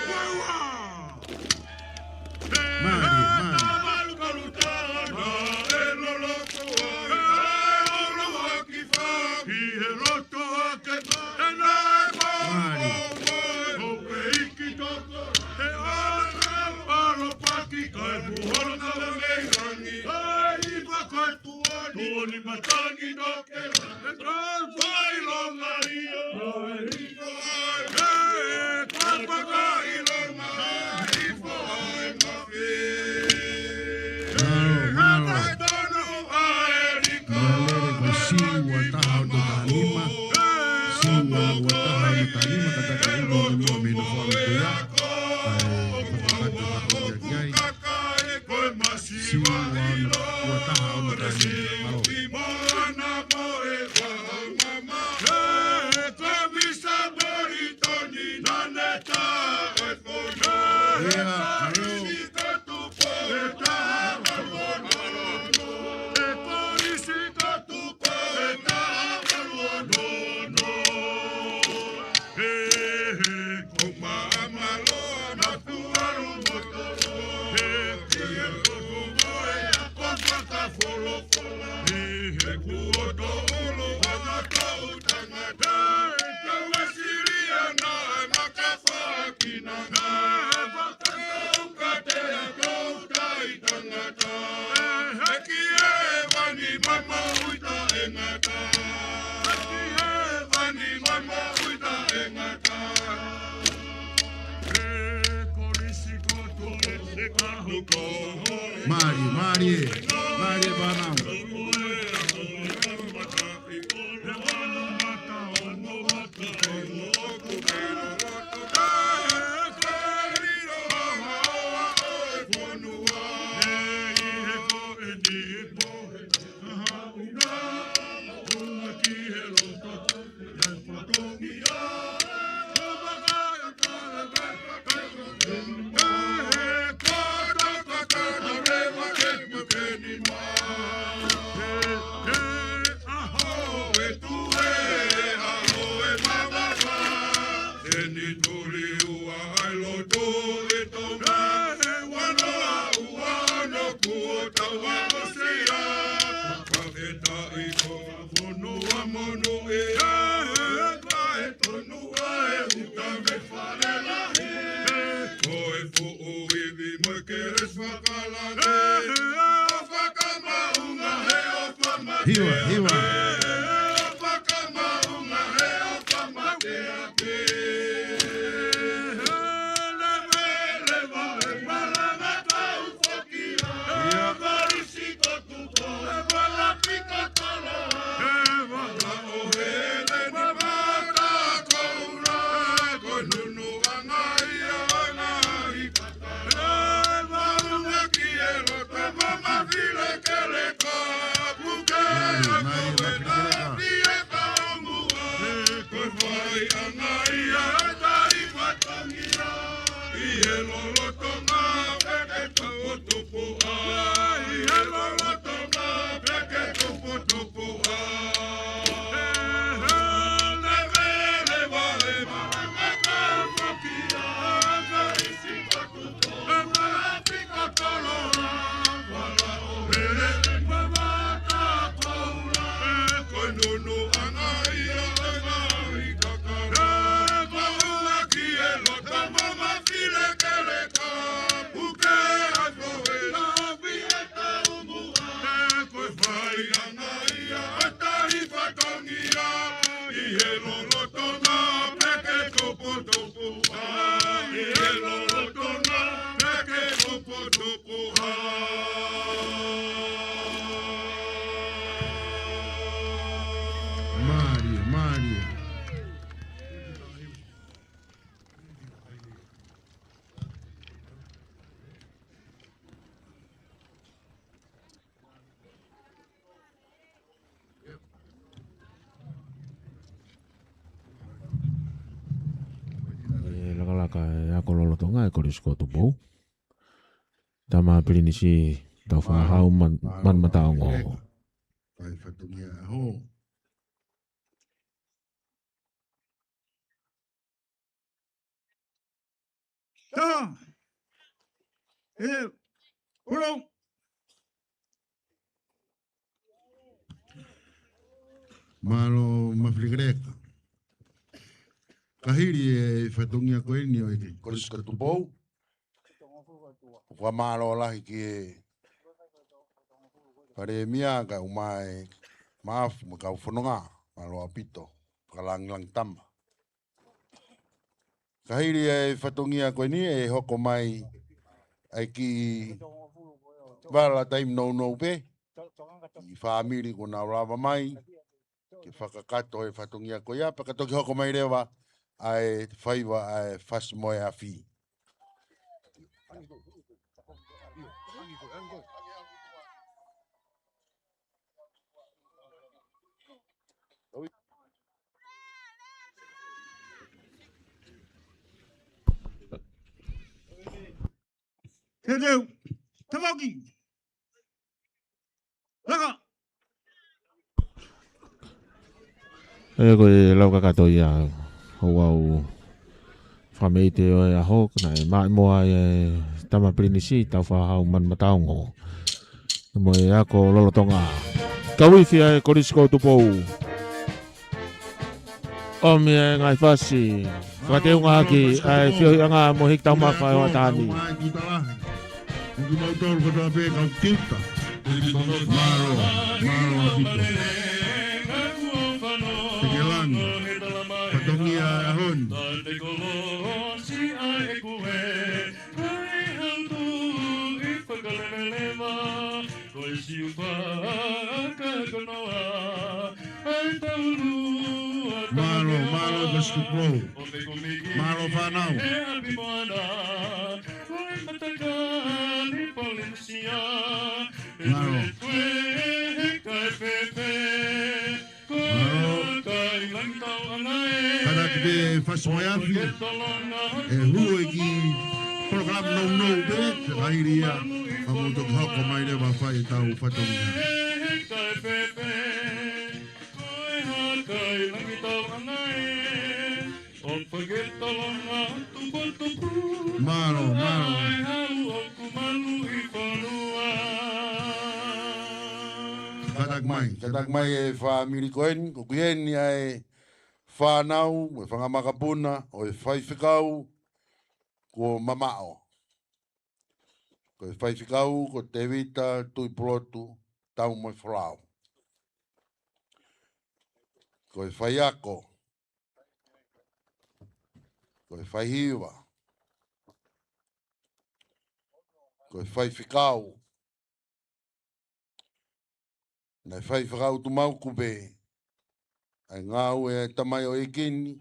Ua, ua. Mālie, mālie. He tamalu kalutana e loloto ai, e ʻuluaki faki he loto ake mai, e naʻe mālie. Mālie. Ko e iki toko, he ʻalu ʻalu paki kai puholo ka mei langi, ai, i fakatua ni, ni matangi toke. Mālō, mālō. Mālō, ko e siu ua taha ono taha nima. Siu ua taha ono taha nima, ka taki ʻulu ʻo nima mei no fua mi kuia. Kae fakapatu atu ia ki ai. Siu ua ono, ua taha ono taha nima. Mālō. Ia, mālō. Mālie, mālie, mālie, mānau. Hiva, hiva. Mālie, mālie. ʻE lakalaka e ako lolotonga ʻa e Kolisi ko Tupou. Tama Pilinisi Tāufaʻāhau Man-, Manumataongo. ʻa e fatongia ʻaho. Taha. ʻE, ulo. Mālō Mafilikeleka. Ka hili e fatongia ko eni ʻo e Kolisi ko Tupou, ʻoku fakamālō lahi ki he Palēmia kae ʻumaʻā e Maʻafu mo e kau fononga, mālō ʻaupito, fakalāngilangi tama. Ka hili e fatongia ko eni ʻe hoko mai ʻa e kiʻi vala taimi nounou pē, kiʻi fāmili kuo nau lava mai ke fakakakato e fatongia ko ia, pea ka toki hoko mai leva ʻa e faiva ʻa e fasi mo e afi. Teuteu, Tavaki. Laka. ʻE, ko e lau kakato ia ʻoku ou fakameite ʻo e ʻaho, naʻe maʻimoa e Tama Pilinisi, Tāufaʻāhau Manumataongo, mo e ako lolotonga. Kau ifi ʻa e Kolisi ko Tupou. ʻOmi e ngaahi fasi fakateunga ʻaki ʻa e feohiʻanga mo e hiki taumafa ʻo e hoʻatā ni. Mo kimoutolu kotoa pē kau tiuta. Mālō, mālō ʻaupito. Tekelangi, fatongia ʻaho ni. Ko e hautu ʻi fakaleveleva, ko e siufa ka konoa, ʻa e taulua. Mālō, mālō Kolisi ko Tupou. Mālō fānau. He ʻapi moana, ko e matakali Polinisia. Mālō. He kae fēfē. Mālō. Kātaki pē fasi mo e afi. ʻE hū e kiʻi polokalama nounou pē, ʻa ia, ka mou toki hoko mai leva fai ʻetau fatongia. Mālō, mālō. Kātaki mai, kātaki mai e fāmili ko eni, ko eni ʻa e fānau, mo e fanga makapuna ʻo e faifekau kuo mamaʻo. Ko e faifekau ko Tēvita Tuʻipulotu Taumoefolau. Ko e faiako, ko e faihiva, ko e faifekau, naʻe fai fakaʻutumauku pē ʻa e ngāue ʻa e tamaioʻeiki ni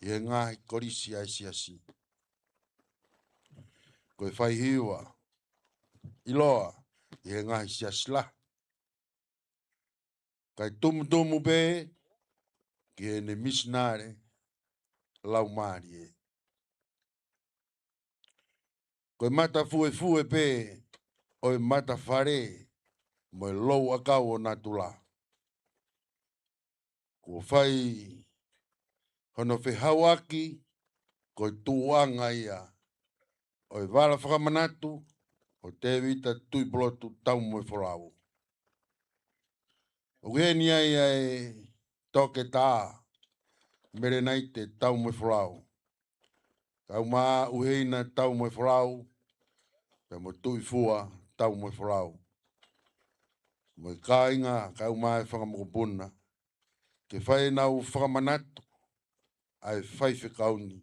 ʻi he ngaahi kolisi ʻa e siasi. Ko e faihiva ʻiloa ʻi he ngaahi siasi lahi. Kae tumutumu pē ki heʻene misinale laumālie. Ko e matafuefue pē ʻo e matafale mo e louʻakau ʻo natula. Kuo fai hono fehauʻaki ko e tuʻuʻanga ia ʻo e vala fakamanatu ʻo Tēvita Tuʻipulotu Taumoefolau. ʻOku ʻi heni ai ʻa e Toketā Melenaite Taumoefolau, kae ʻumaʻā ʻa ʻUheina Taumoefolau, pea mo Tuʻifua Taumoefolau, mo e kāinga kae ʻumaʻā e fanga mokopuna, ke fai ʻenau fakamanatu ʻa e faifekau ni.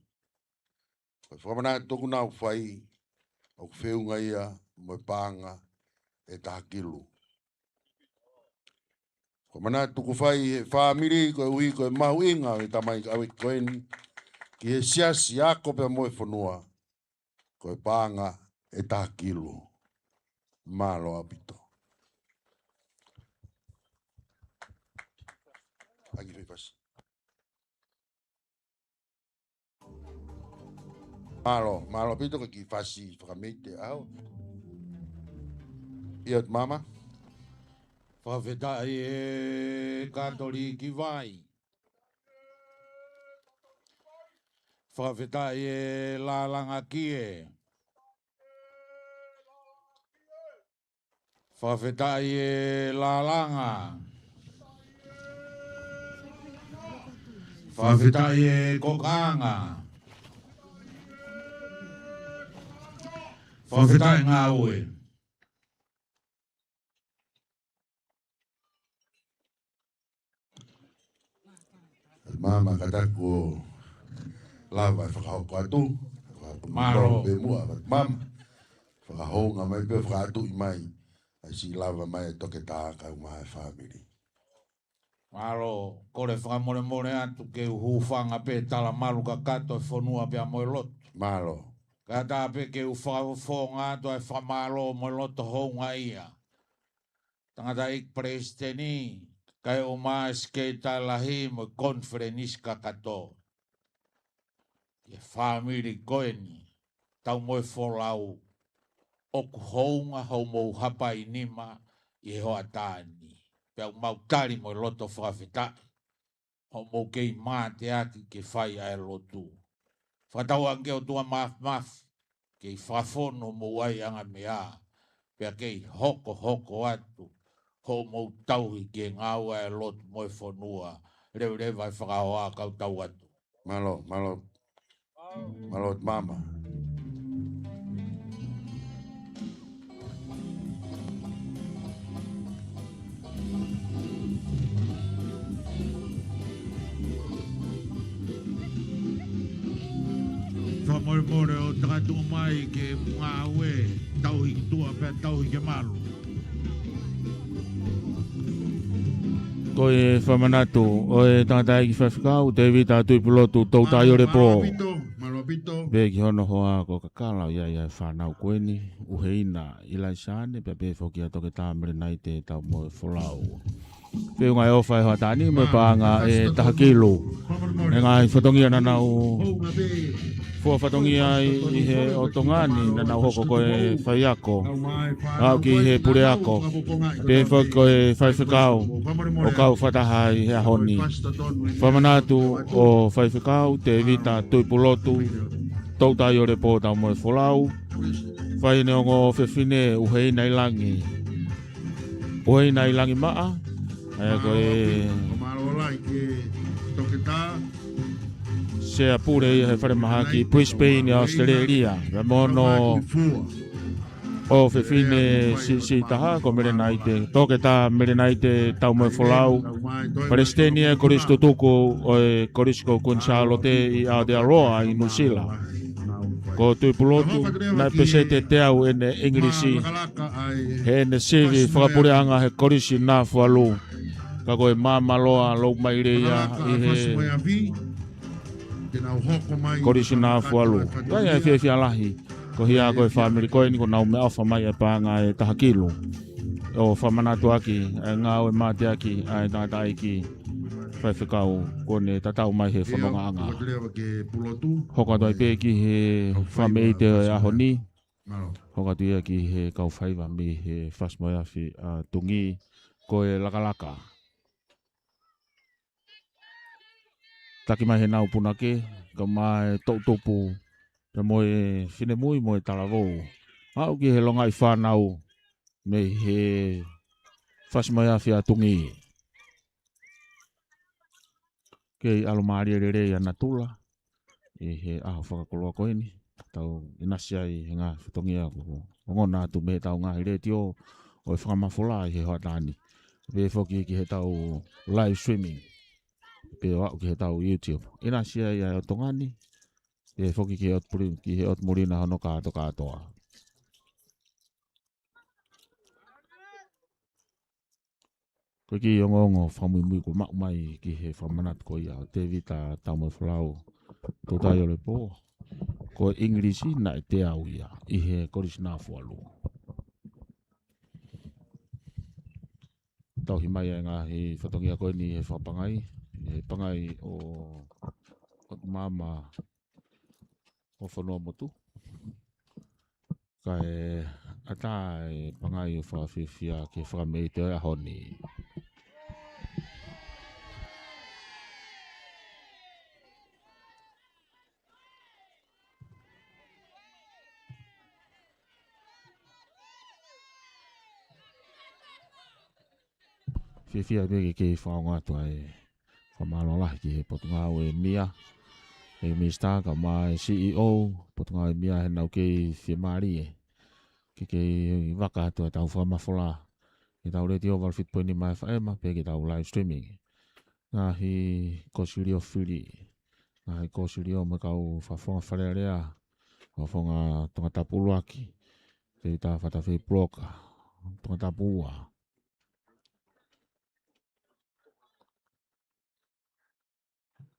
Ko e fakamanatu ʻoku nau fai, ʻoku feʻunga ia mo e paʻanga ʻe taha kilu. Ko e manatu kuo fai ʻe he fāmili koeʻuhi ko e mahuʻinga ʻo e tamaioʻeiki ko eni ki he siasi, ako pea mo e fonua, ko e paʻanga ʻe taha kilu. Mālō ʻaupito. ʻAki fai fasi. Mālō, mālō ʻaupito ka kiʻi fasi fakameite ʻaho. ʻIo, mama. Fakafetaʻi e Katoliki vai. Fakafetaʻi e Lalanga kie. Fakafetaʻi e Lalanga. Fakafetaʻi e Kokanga. Fakafetaʻi Ngāue. Māmā, kātaki kuo lava e fakahoko atu. Mālō. Pē muʻa, māmā. Fakahounga mai pē, fakaʻatuʻi mai. ʻAi siʻi lava mai e toketā kae ʻumaʻā e fāmili. Mālō, kole fakamolemole atu ke u hūfanga pē talamalu kakato e fonua pea mo e lotu. Mālō. Kae ʻatā pē ke u fakafofonga atu ʻa e fakamālō mo e loto houngaʻia. Tangataʻeiki Palesiteni, kae ʻumaʻā e Sekelitali Lahi mo e konifelenisi kakato. Ki he fāmili ko eni, Taumoefolau, ʻoku hounga hoʻomou hapai nima ʻi he hoʻatā ni. Pea ʻoku mau tali mo e loto fakafetaʻi hoʻomou kei mateaki ke fai ʻa e lotu. Fakatauange ki he ʻOtua Māfimafi, kei fakafonu homou ʻaiʻanga meʻa, pea kei hokohoko atu hoʻomou tauhi ki he ngāue ʻa e lotu mo e fonua, leveleva e fakahoa kau tau atu. Mālō, mālō. Mālō, māmā. Fakamolemole ʻo takatuʻu mai ke ngāue, tauhi ki tuʻa pea tauhi ki he malu. Ko e fakamanatu ʻo e tangataʻeiki faifekau, Tēvita Tuʻipulotu Toutai ʻo Lepō. Mālō ʻaupito, mālō ʻaupito. Pea ki hono hoa ko Kakala, ʻoku ʻi ai ʻa e fānau ko eni, ʻUheina ʻIlaisiane, pea pehē foki ʻa Toketā Melenaite Taumoefolau. Feʻunga e ʻofa ʻi he hoʻatā ni mo e paʻanga ʻe taha kilu. He ngaahi fatongia naʻa nau fua fatongia ai ʻi he ʻOtonga ni, naʻa nau hoko ko e faiako, aʻu ki he puleako, pehē foki ko e faifekau ʻo kau fakataha ai he ʻaho ni. Fakamanatu ʻo faifekau Tēvita Tuʻipulotu Toutai ʻo Lepō Taumoefolau, fai ʻene ongo ʻofefine ʻUheina ʻIlangi, ʻUheina ʻIlangi Maʻa, ʻa ia ko e sea pule ia he falemahaki Brisbane ʻi ʻAositelēlia, pea mo hono ʻofefine siʻisiʻi taha ko Melenaite, Toketā Melenaite Taumoefolau, palesiteni ʻo e kolisi tutuku ʻo e Kolisi ko Kuini Sālote ʻi Aotearoa ʻi Nuʻusila. Ko Tuʻipulotu, naʻe peseti ʻe teau ʻene ʻIngilisi heʻene sivi fakapuleʻanga he Kolisi Nafualu. Ka ko e māmāloa lou maile ia ʻi he Kolisi Nafualu. Ka ʻi ai e fiefia lahi, ko e hia ko e fāmili ko eni kuo nau meʻaʻofa mai e paʻanga ʻe taha kilu ʻo fakamanatu ʻaki e ngāue mateaki ʻa e tangataʻeiki faifekau kuo ne tatau mai he fonongaʻanga. Hoko atu ai pē ki he fakameʻite ʻo e ʻaho ni. Hoko atu ia ki he kau faiva mei he Fasi-mo-e-Afi ʻa Tungī, ko e Lakalaka. Taki mai he nau punake, kae ʻumaʻā e toʻutupu, pea mo e finemui mo e talavou. Aʻu ki he longaʻi fānau mei he Fasi-mo-e-Afi ʻa Tungī. Kei ʻalomālie lelei ʻa natula ʻi he ʻaho fakakoloa ko eni. Tau ʻinasi ai he ngaahi fatongia kuo ongona atu mei heʻetau ngaahi letiō ʻo e fakamafola ʻi he hoʻatā ni. Pehē foki ki heʻetau live streaming, pea ʻo aʻu ki heʻetau YouTube. ʻInasi ai ʻa e ʻOtonga ni, pehē foki ki he ʻOtu-, ki he ʻOtu Muli na hono kātokātoa. Ko e kiʻi ongoongo fakamuimui kuo maʻu mai ki he fakamanatu ko ia ʻo Tēvita Taumoefolau Toutai ʻo Lepō, ko e ʻIngilisi naʻe teau ia ʻi he Kolisi Nafualu. Tauhi mai e ngaahi fatongia ko eni he fakapangai, he pangai ʻo, ʻo māmā ʻo Fonuamotu. Kae ʻatā e Pangai ʻo Fakafiefia ki he fakameʻite ʻo e ʻaho ni. Fiefia pē ke kei fakaongo atu ai e fakamālō lahi ki he Potungāue ʻEmia, e Minisitā kae ʻumaʻā e C E O Potungāue ʻEmia heʻenau kei fiemālie ke kei vaka atu ʻetau fakamafola ki heʻetau letiō valu fitu poini nima F M pea ki heʻetau live streaming. Ngaahi kosilio fili, ngaahi kosilio mo e kau fakafofonga Fale Alea, fakafofonga Tongatapu ʻUluaki, Tēvita Fatafei Puloka, Tongatapu Ua,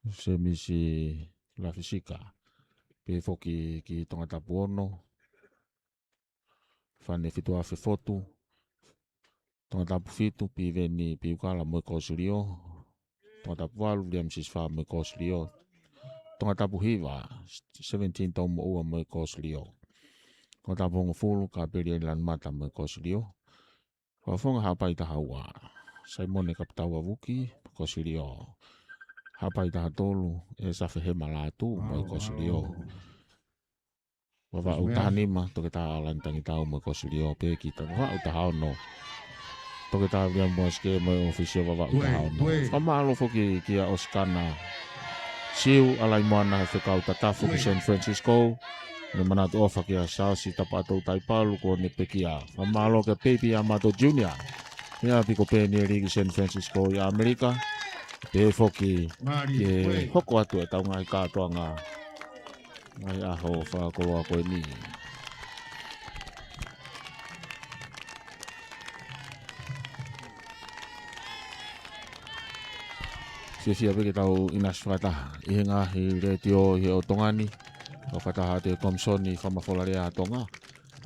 Semisi Lafisika, pehē foki ki Tongatapu Ono, Fane Fituafe Fotu, Tongatapu Fitu, Piveni Piukala mo e kosilio, Tongatapu Valu, Viliami Sisifā mo e kosilio, Tongatapu Hiva, Seventeen Toumoʻua mo e kosilio, Tongatapu Hongofulu, Kapeli ʻAini Lanumata mo e kosilio, Fakafofonga Haʻapai Taha Ua, Saimone Kapitau ʻAvuki, kosilio, Haʻapai Taha Tolu, ʻEsafe Hema Lātū mo e kosilio, Vavaʻu Taha Nima, Toketā ʻAlani Tangitau mo e kosilio, pea ki he Vavaʻu Taha Ono, Toketā Viliami Moasike mo e ʻōfisi ʻo e Vavaʻu Taha Ono. Fakamālō foki kia ʻOsikana Siu ʻAlaimoana he fekau tatafu ki San Francisco. Ne manatu ʻofa kia Siaosi Tapaʻatou Taipalu kuo ne pekia. Fakamālō kia Peipi ʻAmato Junior he ʻapi ko Penieli ki San Francisco ʻi ʻAmelika. Pehē foki ki he hoko atu ʻetau ngaahi kātoanga ngaahi ʻaho fakakoloa ko eni. Fiefia pē ke tau ʻinasi fakataha ʻi he ngaahi letiō ʻi he ʻotu ngaahi, kau fakataha atu e Komisoni Fakamafola Alea ʻa Tonga,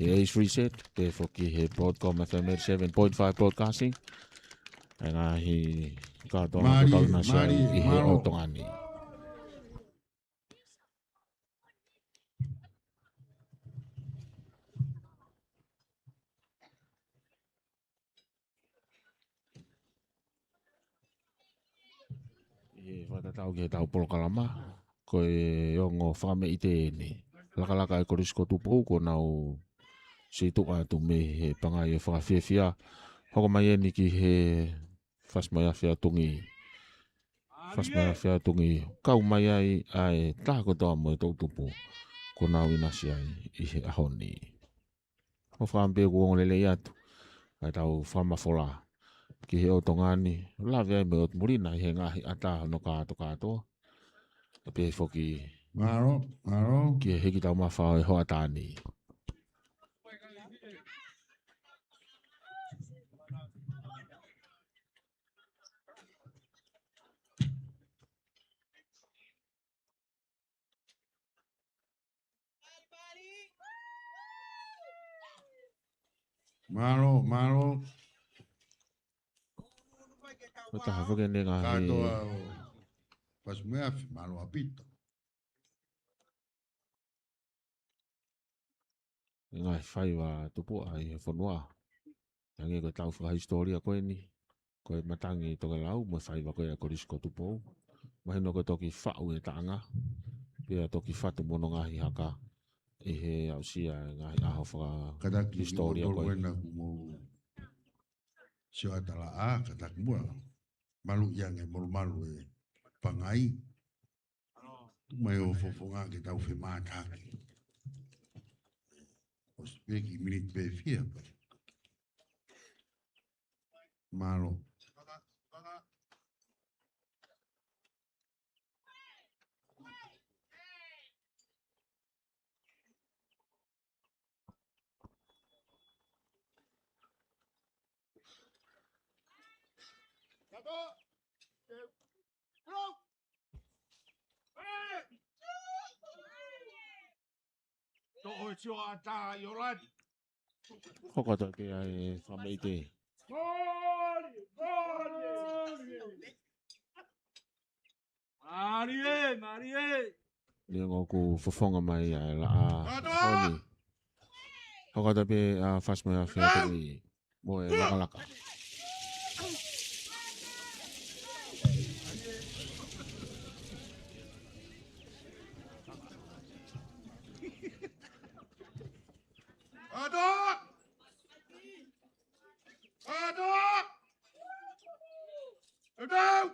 ʻi he A three Z, pehē foki he Broadcom F M eighty-seven point five Broadcasting, ʻa e ngaahi kātoanga ʻoku tau ʻinasi ai ʻi he ʻotu ngaahi. ʻI he fakatatau ki heʻetau polokalama, ko e ongo fakameʻite eni. Lakalaka ʻa e Kolisi ko Tupou kuo nau sītuʻa atu mei he Pangai ʻo Fakafiefia. Hoko mai eni ki he Fasi Mai Afi ʻa Tongi. Fasi Mai Afi ʻa Tongi, kau mai ai ʻa e taha kotoa mo e toʻutupu kuo nau ʻinasi ai ʻi he ʻaho ni. ʻOfa pē kuo ongo lelei atu ʻa ʻetau fakamafola ki he ʻotu ngaahi, lave ai mo e ʻotu muli na ʻi he ngaahi ʻata hono kātokātoa. Pea pehē foki ki he hiki taumafa ʻo e hoʻatā ni. Mālō, mālō. Ko e taha foki eni e ngaahi kātoa ʻo Fasi Mai Afi, mālō ʻaupito. Ngaahi faiva tupuʻa ʻi he fonua. Hangē ko ʻetau fakahisitōlia ko eni, ko e matangi tokelau mo e faiva ko ia ʻa e Kolisi ko Tupou. Mahino ko e toki faʻu e taʻanga, pea toki fatu mo hono ngaahi haka ʻi he aʻusia e ngaahi ʻaho fakahisitōlia ko eni. Kātaki ʻoku mou sio ʻatā laʻā, kātaki muʻa. Maluʻi ange molumalu e Pangai. Tuʻu mai hoʻo fofonga ke tau femātaaki. ʻOsi pē kiʻi miniti pē fiha pē. Mālō. Toʻo e tio ʻatā ʻi ʻOlani. Hoko atu ki ai e fakameʻite. Mālie, mālie. Neongo ʻoku fofonga mai ʻa e laʻā ʻaho ni. Hoko atu pē ʻa Fasi mo e Afi atu pē mo e lakalaka. ʻAtā! ʻAtā! ʻAtā!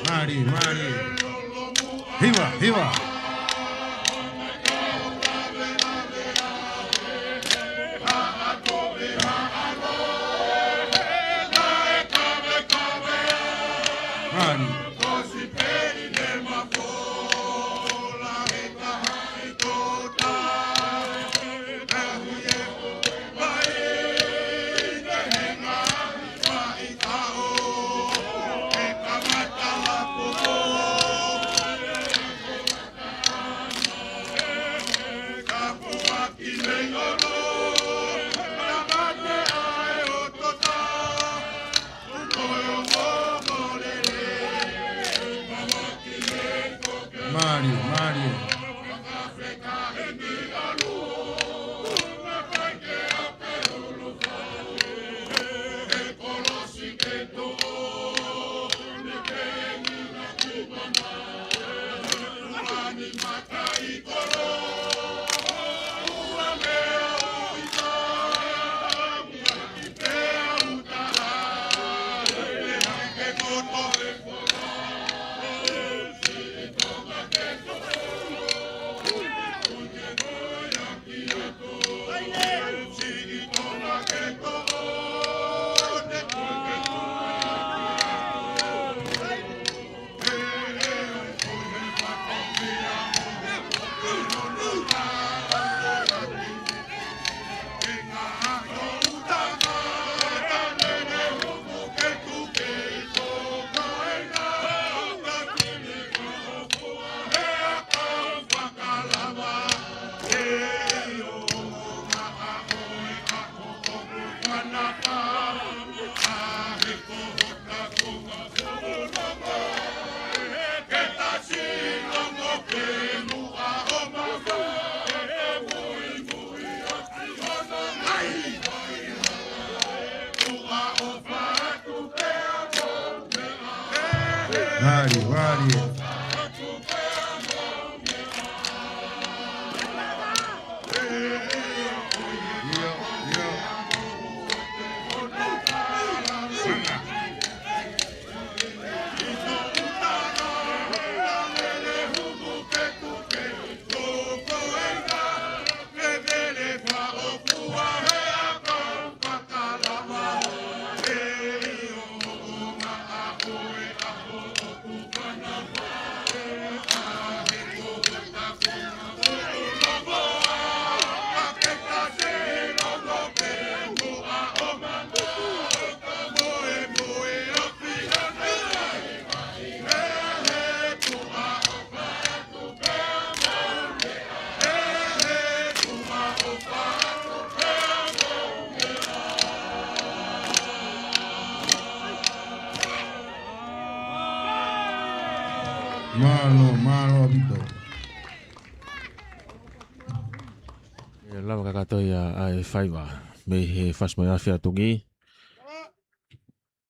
Mālie, mālie. Hiva, hiva. Mālie. Mālie, mālie. Mālie, mālie. Mālō, mālō ʻaupito. ʻE lava kakato ia ʻa e faiva. mei he Fasi-mo-e-Afi Atungi,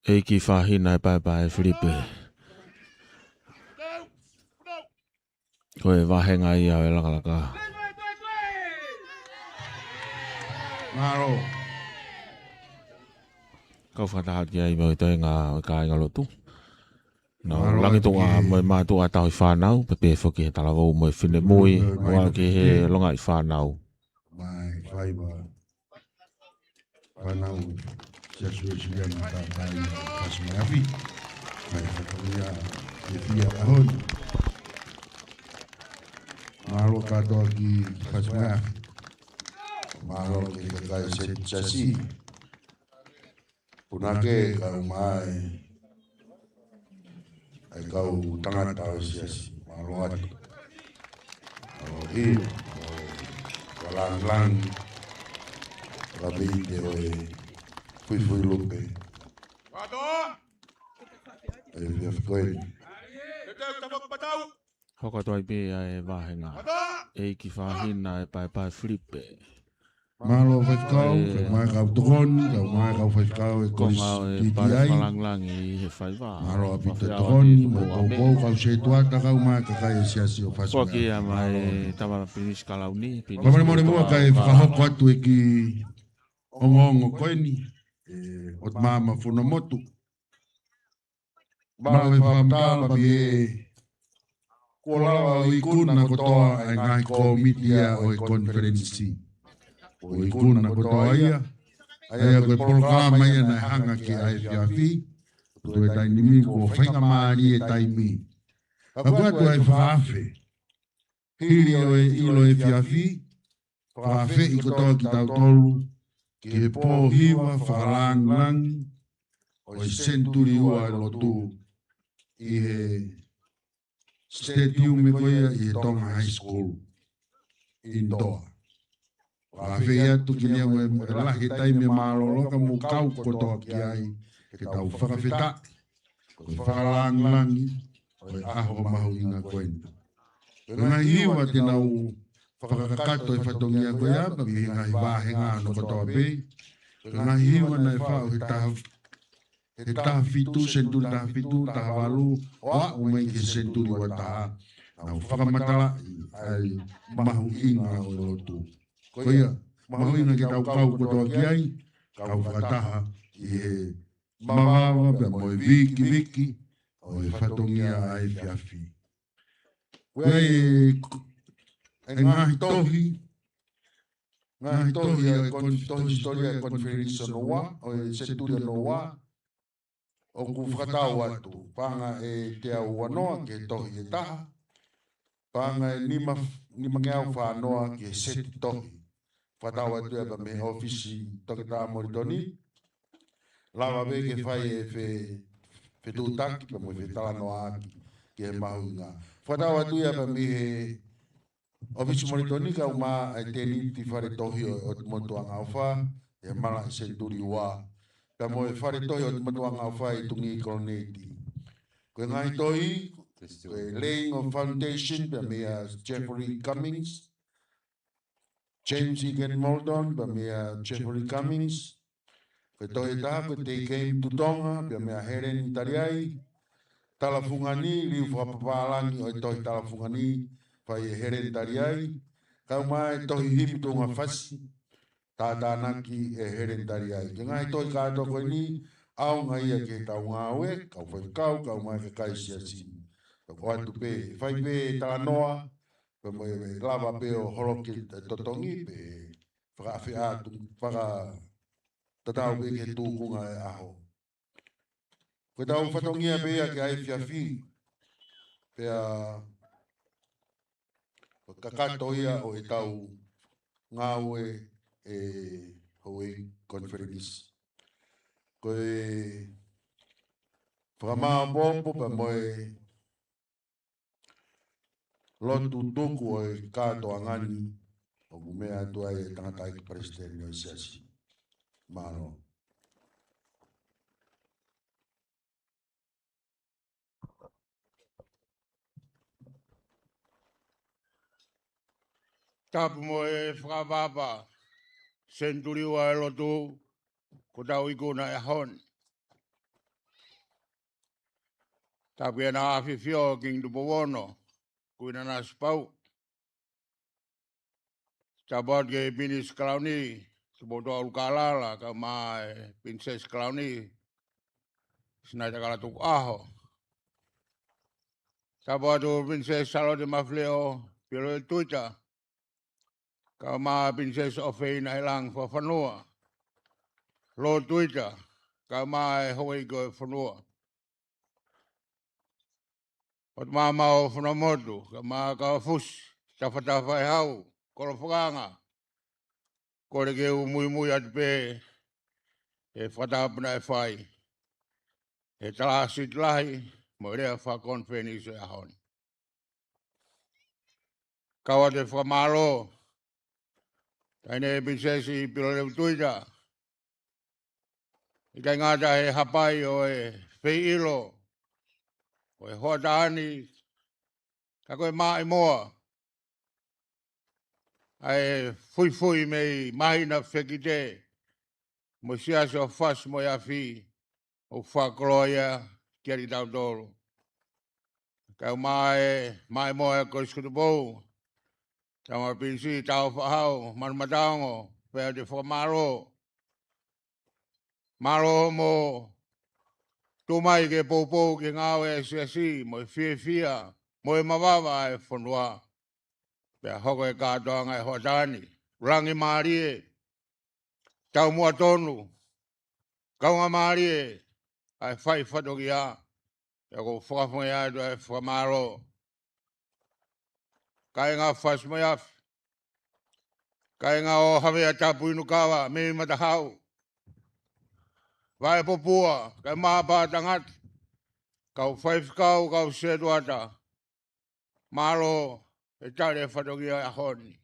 ʻEiki Fahina ʻe Paepae Filipe. Ko e vāhenga ia ʻo e lakalaka. Mālō. Kau fakataha ki ai mo e toenga ʻo e kāinga lotu. Nau Mālō langi atu tuʻa ki mo e mātuʻa tauhi fānau, pea pehē foki he talavou mo e finemui, ʻo aʻu ki he longaʻi fānau. Mai, faiva. Fānau, Siasi Uēsiliana Taʻataʻeina Fasi-mo-e-Afi. Mai, fatongia, e fia ʻaho ni. Mālō kātoa ki Fasi-mo-e-Afi. Mālō ki he kakai Seti Siasi. Punake kau mai ʻa e kau tangata ʻo e siasi, mālō atu. ʻO ʻi, ʻo e fakalāngilangi, fakameite ʻo e fuifui lupe. ʻE fia fikoeni. Hoko atu ai pē ʻa e vāhenga. ʻEiki Fahina ʻe Paepae Filipe. Mālō faifekau, kau mai kau tokoni, kau mai kau faifekau ʻe Kolisi T T I. Konga ʻo e pale fakalāngilangi ʻi he faiva. Mālō ʻaupito tokoni, mo e poupou, kau setuata, kau mai kakai e siasi ʻo Fasi-mo-e-Afi. Foaki ia mai Tama Pilinisi Kalauni, Pilinisi Kalauni. Fakamolemole muʻa kae fakahoko atu e kiʻi ongoongo ko eni, ʻe ʻOtu Māma Funomotu. Mālō e fakamatala pea mei he kuo lava ʻo ikuna kotoa ʻa e ngaahi kōmiti ia ʻo e konifelenisi. ʻO ikuna kotoa ia, ʻa ia ko e polokalama ia naʻe hanga ki ai e efiafi, tuʻu e taimi ni kuo faingamālie e taimi. Ka ko e ʻatu ʻa e fakaafe. Hili ʻo e ʻilo e efiafi, fakaafeʻi kotoa kitautolu ki he pō hiva fakalāngilangi ʻo e senituli ua ʻo e lotu ʻi he stadium ko ia ʻi he Tonga High School indoor. Fakaafeʻi atu ki he ʻuhinga ʻoku lahi e taimi mālōlō ka mou kau kotoa ki ai ke tau fakafetaʻi. Ko e fakalāngilangi ʻo e ʻaho mahuʻinga ko eni. Ko e ngaahi hiva te nau fakakakato e fatongia ko ia, pea mei he ngaahi vāhenga hono kotoa pē. Ko e ngaahi hiva naʻe faʻu he taha, he taha fitu, senituli taha fitu, taha valu, ʻo aʻu mai ki he senituli ua taha. Nau fakamatalaʻi ʻa e mahuʻinga ʻo e lotu. Ko ia, mahuʻinga ke tau kau kotoa ki ai, kau fakataha ʻi he mavava pea mo e vikiviki ʻo e fatongia ʻa e efiafi. Ko e, e ngaahi tohi, ngaahi tohi ʻa e kon-, tohi hisitōlia ʻa e konifelenisi hono ua, ʻo e senituli hono ua, ʻoku fakatau atu, paʻanga ʻe teau uanoa ki he tohi ʻe taha, paʻanga ʻe nima, nimangeau fānoa ki he seti tohi. Fakatau atu ia pea mei he ʻōfisi Toketā Molitoni, lava pē ke fai e fe-, fetuʻutaki pea mo e fetalanoaʻaki ki he mahuʻinga. Fakatau atu ia pea mei he ʻōfisi Molitoni kae ʻumaʻā e tēniti fale tohi ʻo, ʻo e motuʻa ʻofa, ʻi he malaʻe senituli ua. Pea mo e fale tohi ʻo e motuʻa ʻofa ʻi Tungī Kolonēti. Ko e ngaahi tohi, ko e laying of foundation, pea meia Jeffrey Cummings, James Egan Moulton, pea meia Jeffrey Cummings. Ko e tohi ʻe taha, ko e They Came to Tonga, pea meia Helen Taliai. Talafungani, liliu fakapapālangi ʻo e tohi Talafungani, fai ʻe Helen Taliai. Kae ʻumaʻā e tohi Himi Tuʻunga Fasi, tātānaki ʻe Helen Taliai. Ko e ngaahi tohi kātoa ko eni, ʻaonga ia ki heʻetau ngāue, kau faifekau, kae ʻumaʻā e kakai siasi. ʻOatu pē, fai pē talanoa, pea mo e lava pē ʻo holoki e totongi pē, fakaafeʻi atu, fakatatau pē ki he tūkunga e ʻaho. Ko ʻetau fatongia pē ia ki he efiafi, pea ko e kakato ia ʻo ʻetau ngāue ʻe houʻeiki konifelenisi. Ko e fakamāʻopoʻopo pea mo e lotu tuku ʻo e kātoanga ni, ʻoku meʻa atu ai e tangataʻeiki palesiteni ʻo e siasi. Mālō. Tapu mo e fakavava. Senituli Ua ʻo e lotu, ko hotau ikuna ʻo e ʻaho ni. Tapu ki Heʻene ʻAfio ʻo Kingi Tupou Ono, Kuini Nanasipauʻu. Tapu atu ki he Pilinisi Kalauni, Tupoutoʻa ʻUlukālala, kae ʻumaʻā e Pilinisesi Kalauni, Sinaitakala Tukuʻaho. Tapu atu Pilinisesi Sālote Mafileʻo Pilolevu Tuita, kae ʻumaʻā Pilinisesi ʻOfeina ʻIlanga Fakafanua, Lord Tuita, kae ʻumaʻā e houʻeiki ʻo e fonua. ʻOtu māmā ʻo Funamotu, kae ʻumaʻā Kaufusi, Tafatafaʻehau, Kolofakanga, kole ke u muimui atu pē he fakatapu naʻe fai he talāsiti lahi mo e lea fakakonifelenisi ʻo e ʻaho ni. Kau atu e fakamālō, Taʻahine Pilinisesi Pilolevu Tuita, ʻikai ngata he hapai ʻo e feiʻilo ʻo e hoʻatā ni, ka ko e maʻimoa ʻa e fuifui mei māhina fekite mo e siasi ʻo Fasi mo e Afi, ʻoku fakakoloa ia kiate kitautolu. Kae ʻumaʻā e maʻimoa ʻa e Kolisi ko Tupou, Tama Pilinisi Tāufaʻāhau Manumataongo, pea ʻoatu e fakamālō. Mālō hoʻomou tuʻu mai ke poupou ki he ngāue ʻa e siasi, mo e fiefia, mo e mavava ʻa e fonua. Pea hoko e kātoanga ʻo e hoʻatā ni, ʻuluaki mālie, taumuʻa tonu, kaungāmālie ʻa e fai fatongia. Pea ʻoku ou fakafofongaʻi atu ʻa e fakamālō. Kāinga Fasi mo e Afi, kāinga ʻo Havea Tapu Inukava mei Matahau, Vaʻepopua, kae ʻumaʻā Pātangata, kau faifekau, kau setuata, mālō e tali e fatongia ʻo e ʻaho ni.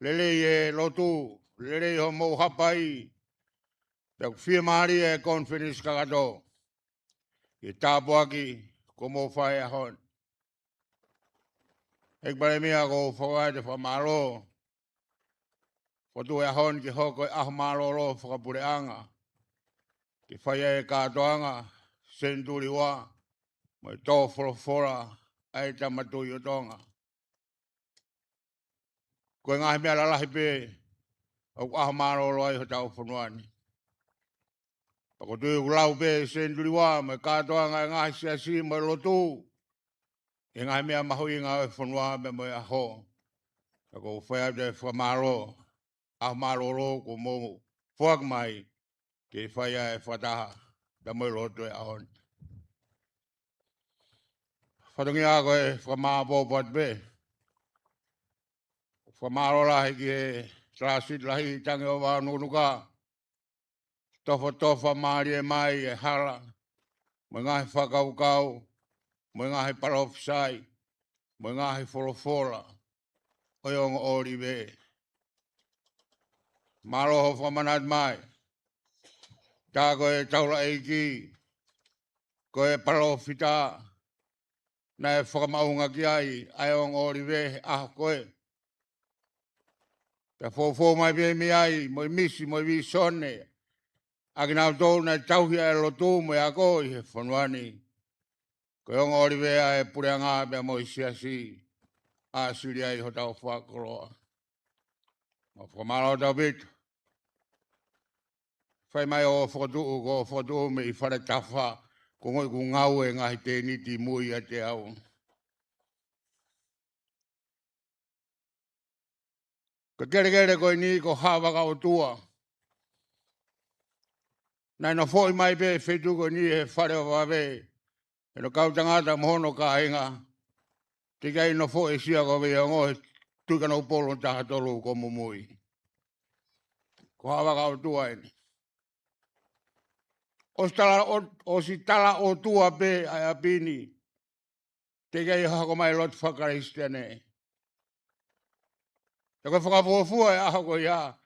Lelei e lotu, lelei hoʻomou hapai, pea ʻoku fiemālie e konifelenisi kakato ki he tāpuaki kuo mou fai he ʻaho ni. ʻEiki Palēmia, ʻoku ou fakaʻamu atu e fakamālō, fokotuʻu e ʻaho ni ke hoko e ʻaho mālōlō fakapuleʻanga, ke fai ai e kātoanga Senituli Ua mo e tō folofola ʻa e Tama Tuʻi ʻo Tonga. Ko e ngaahi meʻa lalahi pē ʻoku ʻaho mālōlō ai hotau fonua ni. Pea ʻoku ou tui ʻoku lau pē Senituli Ua mo e kātoanga ʻa e ngaahi siasi mo e lotu ʻi he ngaahi meʻa mahuʻinga ʻo e fonua pea mo e ʻaho. Pea ʻoku ou fai atu e fakamālō, ʻaho mālōlō kuo mou foaki mai ke fai ai e fakataha pea mo e lotu he ʻaho ni. Fatongia, ko e fakamāʻopoʻopo atu pē. Fakamālō lahi ki he talāsiti lahi, Tangi ʻo Vao Nukanuka, tofatofa mālie mai e hala, mo e ngaahi fakakaukau, mo e ngaahi palōfisai, mo e ngaahi folofola ʻo e ongo ʻŌlive. Mālō hoʻo fakamanatu mai. Tā ko e taulaʻeiki, ko e palōfita naʻe fakamaʻunga ki ai ʻa e ongo ʻŌlive he ʻaho ko ē. Pea foufou mai pē mei ai mo e misi mo e vīsone ʻa kinautolu naʻe tauhi ʻa e lotu mo e ako ʻi he fonua ni. Ko e ongo ʻŌlive ʻa e puleʻanga pea mo e siasi ʻa sili ai hotau fakakoloa. Mau fakamālō ʻaupito. Fai mai hoʻo fokotuʻu, ko hoʻo fokotuʻu mei fale tafa, ko e ongo ʻeku ngāue ngaahi tēniti mui ʻiate au. Ko e kelekele ko eni ko Haʻavaka ʻOtua. Naʻe nofoʻi mai pē feituʻu ko eni he fale ʻo vave, ʻe hono kau tangata mo hono kāinga. Teʻeki ai nofo ʻe Sia ko Veiongo he Tuʻi Kanokupolu taha tolu ko Mumui. Ko Haʻavaka ʻOtua eni. ʻOsi tala ʻo, ʻosi tala ʻOtua pē ʻa e ʻapi ni. Teʻeki ai hoko mai lotu faka-Kalisitiane. He ko e fakafuofua e ʻaho ko ia,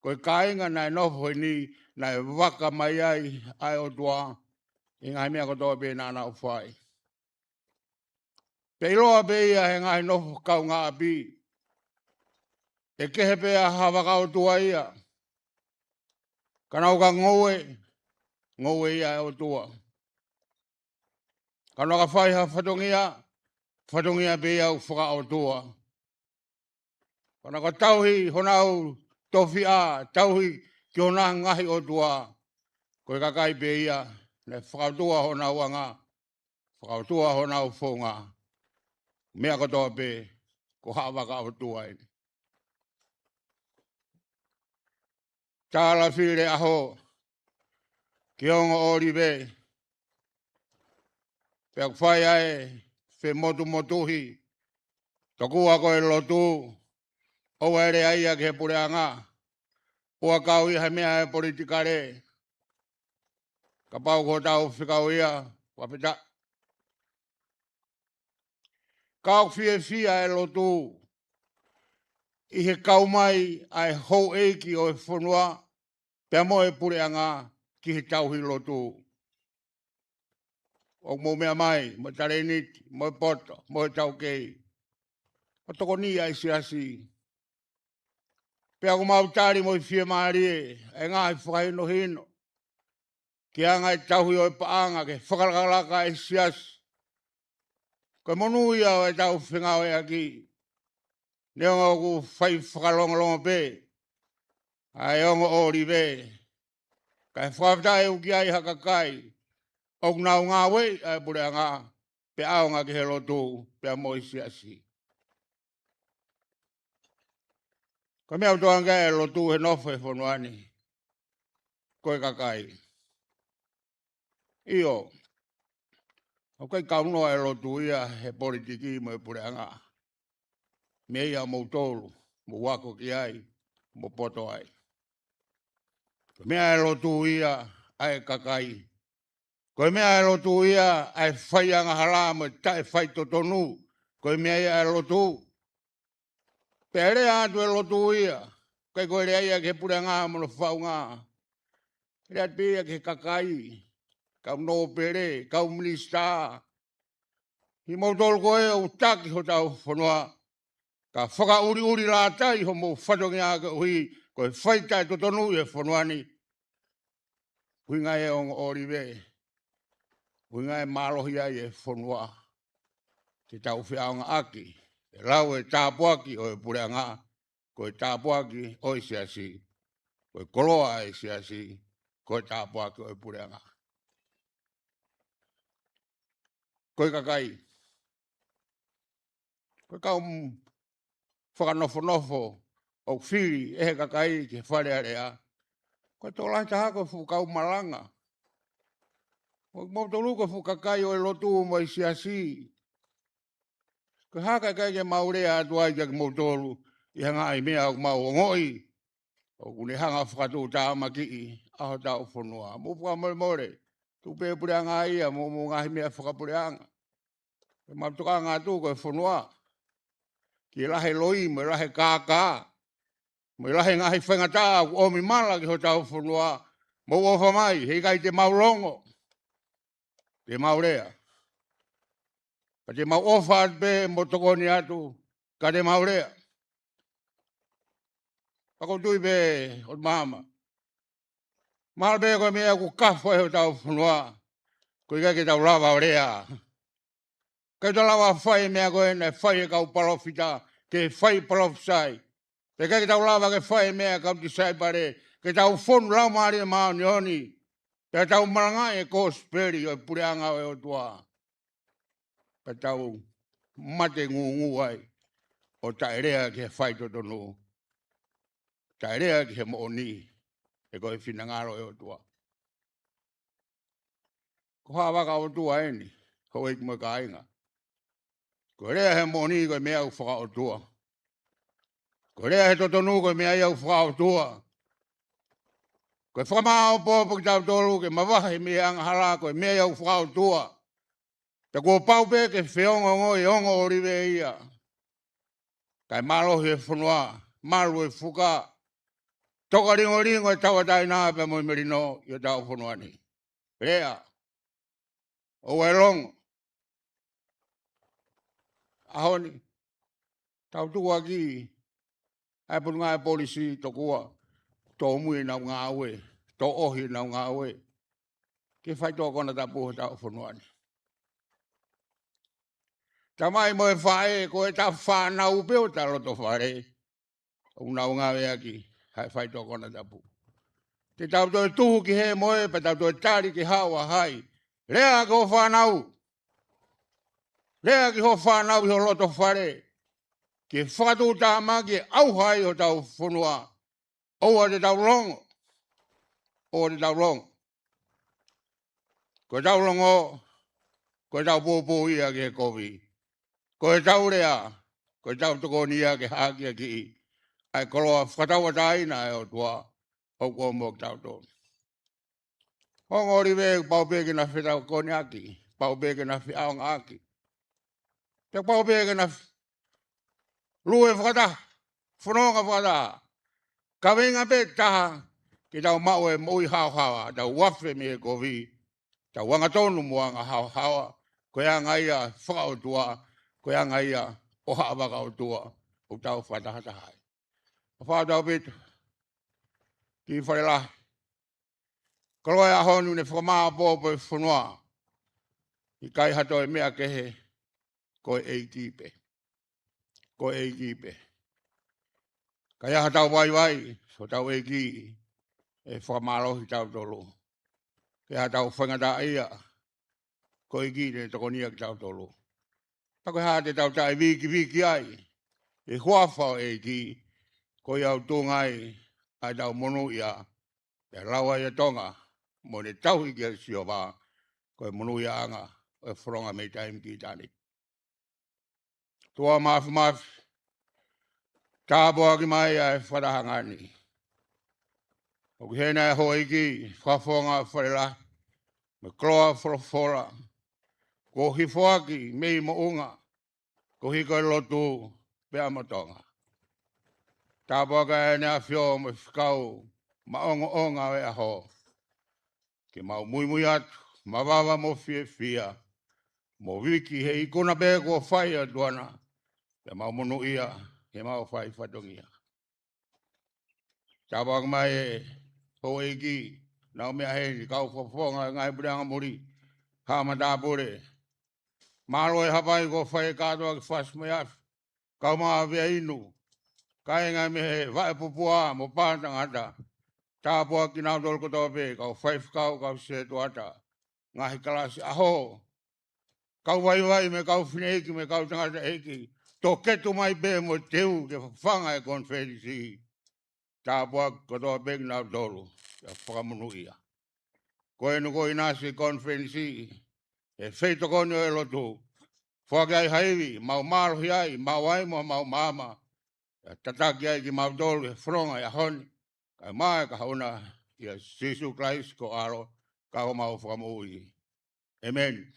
ko e kāinga naʻe nofo heni, naʻe vaka mai ai ʻa e ʻOtua ʻi he ngaahi meʻa kotoa pē naʻa nau fai. Pea ʻiloa pē ia he ngaahi nofo kaungāʻapi. ʻE kehe pē ʻa ha vaka ʻotua ia. Ka naʻa ka ngoue, ngoue ia ʻa e ʻOtua. Ka naʻa ka fai ha fatongia, fatongia pē ia ʻoku fakaʻotua. Ka naʻa ka tauhi honau tofiʻa, tauhi ki honau ngaahi ʻotua. Ko e kakai pē ia, naʻe fakaʻotua honau anga, fakaʻotua honau founga. Meʻa kotoa pē, ko ha vaka ʻotua eni. Tala fili ʻaho, ki Ongo ʻŌlive. Pea ʻoku fai ʻa e femotumotuhi. Tokua ko e lotu, ʻoua ʻe lea ia ki he puleʻanga. ʻOua kau ia he meʻa ʻa e politikale. Kapau ko hotau fekau ia, ʻoua pē ta. Ka ʻoku fiefia e lotu ʻi he kau mai ʻa e houʻeiki ʻo e fonua, pea mo e puleʻanga ki he tauhi lotu. ʻOku mou meʻa mai, mo e talēniti, mo e poto, mo e taukei. ʻO tokoni ʻa e siasi. Pea ʻoku mau tali mo e fiemālie, ʻa e ngaahi fakahinohino. Ki he anga e tauhi ʻo e paʻanga, ke fakalakalaka e siasi. Ko e monū ia ʻo e tau fengāueʻaki. Neongo ʻoku fai fakalongolongo pē ʻa e Ongo ʻŌlive. Kae fakafetaʻi ʻoku ʻi ai ha kakai ʻoku nau ngāueʻi ʻa e puleʻanga, pea ʻaonga ki he lotu, pea mo e siasi. Ko e meʻa ʻoku tokanga ki ai e lotu he nofo he fonua ni, ko e kakai. ʻIo, ʻoku ʻikai kaunoa e lotu ia he politiki mo e puleʻanga. Meʻa ia ʻa moutolu, mou ako ki ai, mou poto ai. Ko e meʻa e lotu ia ʻa e kakai. Ko e meʻa e lotu ia ʻa e fai angahala mo e taʻe fai totonu. Ko e meʻa ia e lotu. Pea lea atu e lotu ia. ʻIkai ko e lea ia ki he puleʻanga mo hono faunga. Lea atu pē ia ki he kakai. Kau nōpele, kau minisitā. Kimoutolu ko ē ʻoku taki hotau fonua. Ka fakaʻuliʻuli lātai homou fatongia koeʻuhi ko e fai taʻe totonu ʻi he fonua ni. ʻUhinga e Ongo ʻŌlive. ʻUhinga e mālohi ai e fonua. Ke tau feʻaongaʻaki. ʻE lau e tāpuaki ʻo e puleʻanga. Ko e tāpuaki ʻo e siasi. Ko e koloa ʻa e siasi. Ko e tāpuaki ʻo e puleʻanga. Ko e kakai. Ko e kau m-, fakanofonofo ʻoku fili ʻe he kakai ki he Fale Alea. Ko e tokolahi taha ko e fuʻu kau malanga. Ko moutolu ko e fuʻu kakai ʻo e lotu mo e siasi. Ko e hā ka ʻikai ke mau lea atu ai kia kimoutolu ʻi he ngaahi meʻa ʻoku mau ongoʻi. ʻOku ne hanga fakatuʻutāmakiʻi ʻa hotau fonua. Mou fakamolemole, tuku pē puleʻanga ia, mo, mo e ngaahi meʻa fakapuleʻanga. Ke mau tokanga atu ko e fonua. Ki he lahi loi, mo e lahi kākā. Mo e lahi ngaahi faingataʻa, ʻoku ʻomi mala ki hotau fonua. Mou ʻofa mai, heʻikai te mau longo. Te mau lea. Ka te mau ʻofa atu pē mo tokoni atu, ka te mau lea. Pea ʻoku ou tui pē ʻo māmā. Mahalo pē ko e meʻa ʻoku kafo ai hotau fonua. Ko e ʻikai ke tau lava ʻo lea. ʻIkai tau lava fai e meʻa ko ē naʻe fai e kau palōfita, ke fai palōfisai. Pea ʻikai ke tau lava ke fai e meʻa kau tisaipale, ke tau fonu Laumālie Māʻoniʻoni. Pea tau malangaʻi e kosipeli ʻo e puleʻanga ʻo e ʻOtua. Pea tau mate ngūngū ai, ʻo taʻelea ki he fai totonu. Taʻelea ki he moʻoni, he ko e finangalo ʻo e ʻOtua. Ko ha vaka ʻotua eni, houʻeiki mo e kāinga. Ko e lea he moʻoni, ko e meʻa ʻoku fakaʻotua. Ko e lea he totonu, ko e meʻa ia ʻoku fakaʻotua. Ko e fakamāʻopoʻopo kitautolu, ke mavahe mei he angahala, ko e meʻa ia ʻoku fakaʻotua. Pea kuo pau pē ke feongoongo e ongo ʻōlive ia. Kae mālohi e fonua, malu e fuka. Toka lingolingo e tauʻatāina pea mo e melino ʻi hotau fonua ni. Lea. ʻOua ʻe longo. ʻAho ni. Tau tukuakiʻi. ʻa e potungāue polisi tokua, tōmui ʻenau ngāue, tōʻohi ʻenau ngāue, ke fai tō konatapu hotau fonua ni. Tamai mo e faʻē, ko ʻeta fānau pē ʻo ʻeta loto fale, ʻoku nau ngāueʻaki ʻa e fai tō konatapu. Te tau toe tuhu ki hē mo ē, pea tau toe tali ki he haʻu ʻa hai. Lea ki ho fānau. Lea ki ho fānau ʻi ho loto fale. Ke fakatuʻutāmaki e ʻauha ʻi hotau fonua. ʻOua te tau longo. ʻOua te tau longo. Ko ʻetau longo, ko ʻetau pōpō ia ki he kovi. Ko ʻetau lea, ko ʻetau tokoni ia ke hakiakiʻi ʻa e koloa fakatauʻatāina ʻa e ʻOtua ʻoku ʻomi kiate kitautolu. Ongo ʻOlive, pau pē ke na fetakoneʻaki, pau pē ke na feʻaongaʻaki. Pea pau pē ke na f-, lue fakataha, fononga fakataha. Kaveinga pē taha, ke tau maʻu e moʻui haohaoa, tau afe mei he kovi, tau angatonu mo anga haohaoa, ko e anga ia fakaʻotua, ko e anga ia ʻo haʻa vaka ʻotua, ʻoku tau fakatahataha ai. ʻOfa atu ʻaupito, ki Falelahi, koloa e ʻaho ni ʻoku ne fakamāopoopo e fonua. ʻIkai ha toe meʻa kehe, ko e ʻEiki pē. Ko e ʻEiki pē. Ka ʻi ai haʻatau vaivai, ko hotau ʻEiki ʻe fakamālohi kitautolu. Ka ʻi ai haʻatau faingataʻaʻia, ko e ʻEiki te ne tokoniʻi kitautolu. Pea ko e hā te tau taʻevikiviki ai, ʻi he huafa ʻo e ʻEiki, ko ia ʻoku tuʻunga ai ʻa ʻetau monūʻia, pea lau ai ʻa Tonga mo ʻene tauhi kia Sihova, ko e monūʻiaʻanga ʻo e fononga mei taimi ki ʻitāniti. ʻOtua Māfimafi, tāpuakiʻi mai ʻa e fakatahaʻanga ni. ʻOku ʻi heni ʻa e houʻeiki, fakafofonga Falelahi, mo e koloa folofola, kuo hifoaki mei moʻunga, koeʻuhi ko e lotu pea mo Tonga. Tāpuakiʻi ʻEne ʻAfio mo e fekau maʻongoʻonga ʻo e ʻaho, ke mau muimui atu, mavava mo fiefia, mo viki he ikuna pē kuo fai ʻe he ʻOtua na, pea mau monūʻia, he mau fai fatongia. Tāpuakiʻi mai e houʻeiki, nau meʻa heni, kau fakafofonga ngaahi puleʻanga muli, haʻa matāpule. Mālō e hapai kuo fai kātoa ki Fasi mo e Afi, kau Maʻa Vea Inu, kāinga mei he Vaʻe Pupua mo Pātangata. Tāpuakiʻi kinautolu kotoa pē, kau faifekau, kau sētuata, ngaahi kalasi ʻaho, kau vaivai mo e kau fineʻeiki mo e kau tangataʻeiki, toketu mai pē mo teu ke fafanga e konifelenisi. Tāpuakiʻi kotoa pē kinautolu, pea fakamonūʻia. Ko eni kuo ʻinasi e konifelenisi, ʻe fai tokoni ʻo e lotu. Foaki ai ha ivi, mau mālohi ai, mau ai mo mau maama. Pea tataki ai kimautolu he fononga ʻo e ʻaho ni, kae ʻumaʻā e kahaʻu na, ʻia Sīsū Kalaisi ko e ʻAlo, ka ko homau Fakamoʻui. ʻĒmeni.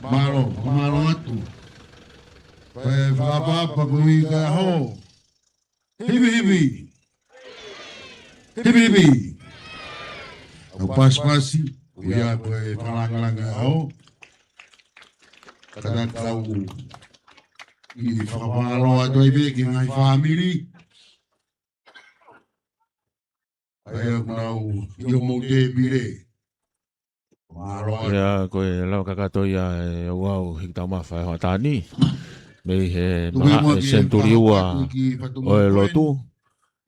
Mālō, mālō atu. Pea fakaʻapaʻapa ko e ʻaho. Hipi hipi. Hipi hipi. ʻOku pasipasi, ʻoku ʻi ai ko e fakalāngilangi ʻaho. Ka tau ʻi he fakamālō atu ai pē ki he ngaahi fāmili. ʻA ia ʻoku nau ʻi homou tēpile. Ia, ko e lava kakato ia ʻe ʻOuau Hikitaumafa ʻa e hoʻatā ni. Mei he mahaʻi senituli ua ʻo e lotu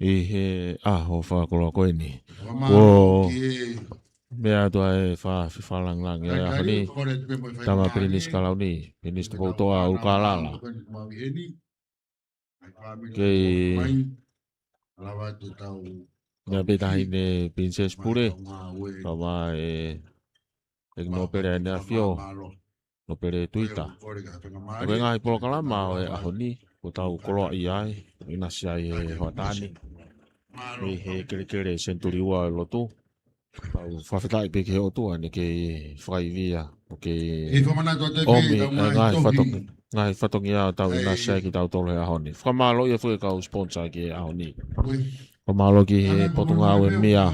ʻi he ʻaho fakakoloa ko eni. Kuo meʻa atu ʻa e fefalangilangila ʻo e ʻaho ni, Tama Pilinisi Kalauni, Pilinisi Tupoutoʻa ʻUlukalala. Kei meʻa pē Taʻahine Pilinisesi Pule, kau mai ʻe ʻEiki Nōpele ʻEne ʻAfio, Nōpele Tuita. Ko e ngaahi polokalama ʻo e ʻaho ni, kuo tau koloaʻia ai, ʻinasi ai ʻi he hoʻatā ni ʻi he kelekele senituli ua ʻo e lotu. Tau fakafetaʻi pē ki he ʻOtua ʻene kei fakaivia ʻo kei ʻomi ʻa e ngaahi fatongi-, ngaahi fatongia ʻo tau ʻinasi ai kitautolu he ʻaho ni. Fakamālō ia foki ki he kau sponsor ki he ʻaho ni. Fakamālō ki he Potungāue MEA,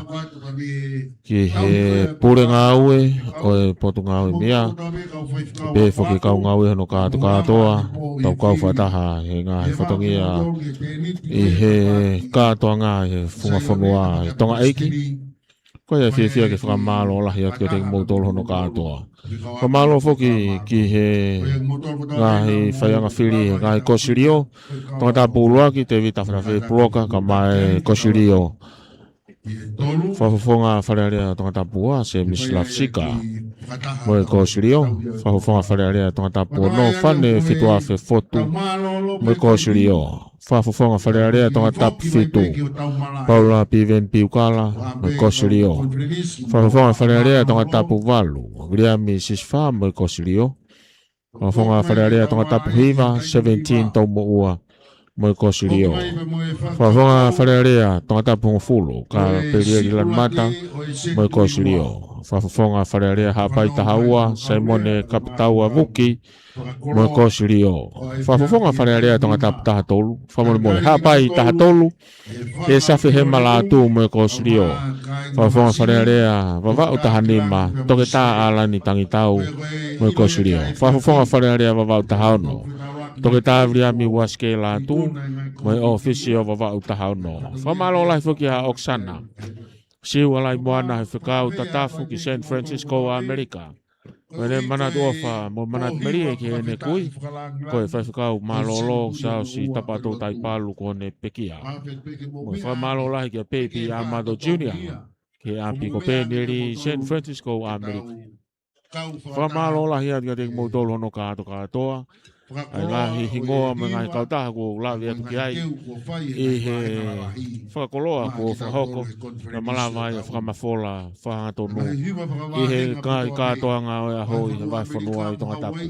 ki he Pule Ngāue ʻo e Potungāue MEA, pehē foki ki he kau ngāue hono kātokātoa, tau kau fakataha he ngaahi fatongia ʻi he kātoanga he funga fonua ʻi Tonga ʻeiki. Ko ia fiefia ke fakamālō lahi atu kiate kimoutolu hono kātoa. Fakamālō foki ki he ngaahi faiʻanga fili he ngaahi kosilio, Tongatapu ʻuluaki, Tēvita Fanafe Puloka, kau mai kosilio. Fakafofonga Fale Alea Tongatapu ua, Semisi Lafisika, mo e kosilio. Fakafofonga Fale Alea Tongatapu ono, Fane Fetuafe Fotu, mo e kosilio. Fakafofonga Fale Alea Tongatapu fitu, Paula Piveni Piukala, mo e kosilio. Fakafofonga Fale Alea Tongatapu valu, Viliami Sisifa, mo e kosilio. Fakafofonga Fale Alea Tongatapu hiva, Seventeen Toumoʻua, mo e kosilio. Fakafofonga Fale Alea Tongatapu hongofulu, Kapelieli Lanumata, mo e kosilio. Fakafofonga Fale Alea Haʻapai taha ua, Saimone Kapitaua Vuki, mo e kosilio. Fakafofonga Fale Alea Tongatapu taha tolu, fakamolemole, Haʻapai taha tolu, ʻe Safe Hema Lātū mo e kosilio. Fakafofonga Fale Alea Vavaʻu taha nima, Toketā ʻAlani Tangitau mo e kosilio. Fakafofonga Fale Alea Vavaʻu taha ono, Toketā Viliami Uasikē Lātū mo e ʻōfisi ʻo Vavaʻu taha ono. Fakamālō lahi foki ʻa ʻOkesana Siualaimoana he fekau tatafu ki San Francisco ʻAmelika. Ko ʻene manatu ʻofa mo manatu melie ki heʻene kui, ko e faifekau mālōlō Siaosi Tapatō Taipalu kuo ne pekia. Mo e fakamālō lahi kia Peipi ʻAmato Junior, ki he ʻapi ko Penieli, San Francisco ʻAmelika. Fakamālō lahi atu kiate kimoutolu hono kātokātoa, ʻa e ngaahi hingoa mo e ngaahi kautaha kuo u lave atu ki ai ʻi he fakakoloa kuo fakahoko, kae malava ai ʻa e fakamafola fakahangatonu ʻi he ngaahi kātoanga ʻo e ʻaho ʻi he vahefonua ʻi Tongatapu.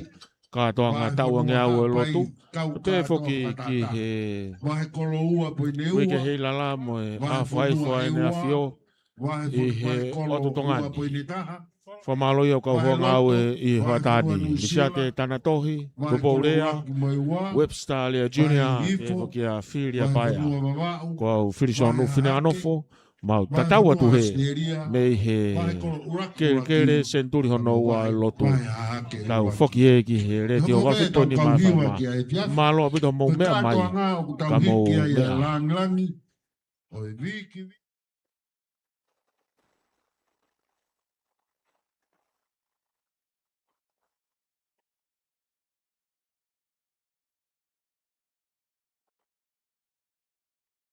Kātoanga taʻu angeau ʻo e lotu, pehē foki ki he uike heilala mo e ʻaho fakaifo ʻa ʻEne ʻAfio ʻi he ʻotu Tonga ni. Fakamālō ia ʻo kau hoa ngāue ʻi he hoʻatā ni, Lisiate Tanatohi, Tupou Lea, Webster Lea Junior, pehē foki kia Filia Paea. Ko au Filisonuʻu Fineʻanofo, mau tatau atu hē mei he kelekele senituli hono ua ʻo e lotu. Tau foki hē ki he Letiō valu fitu poini nima F M. Mālō ʻaupito hoʻomou meʻa mai, ka mou meʻa.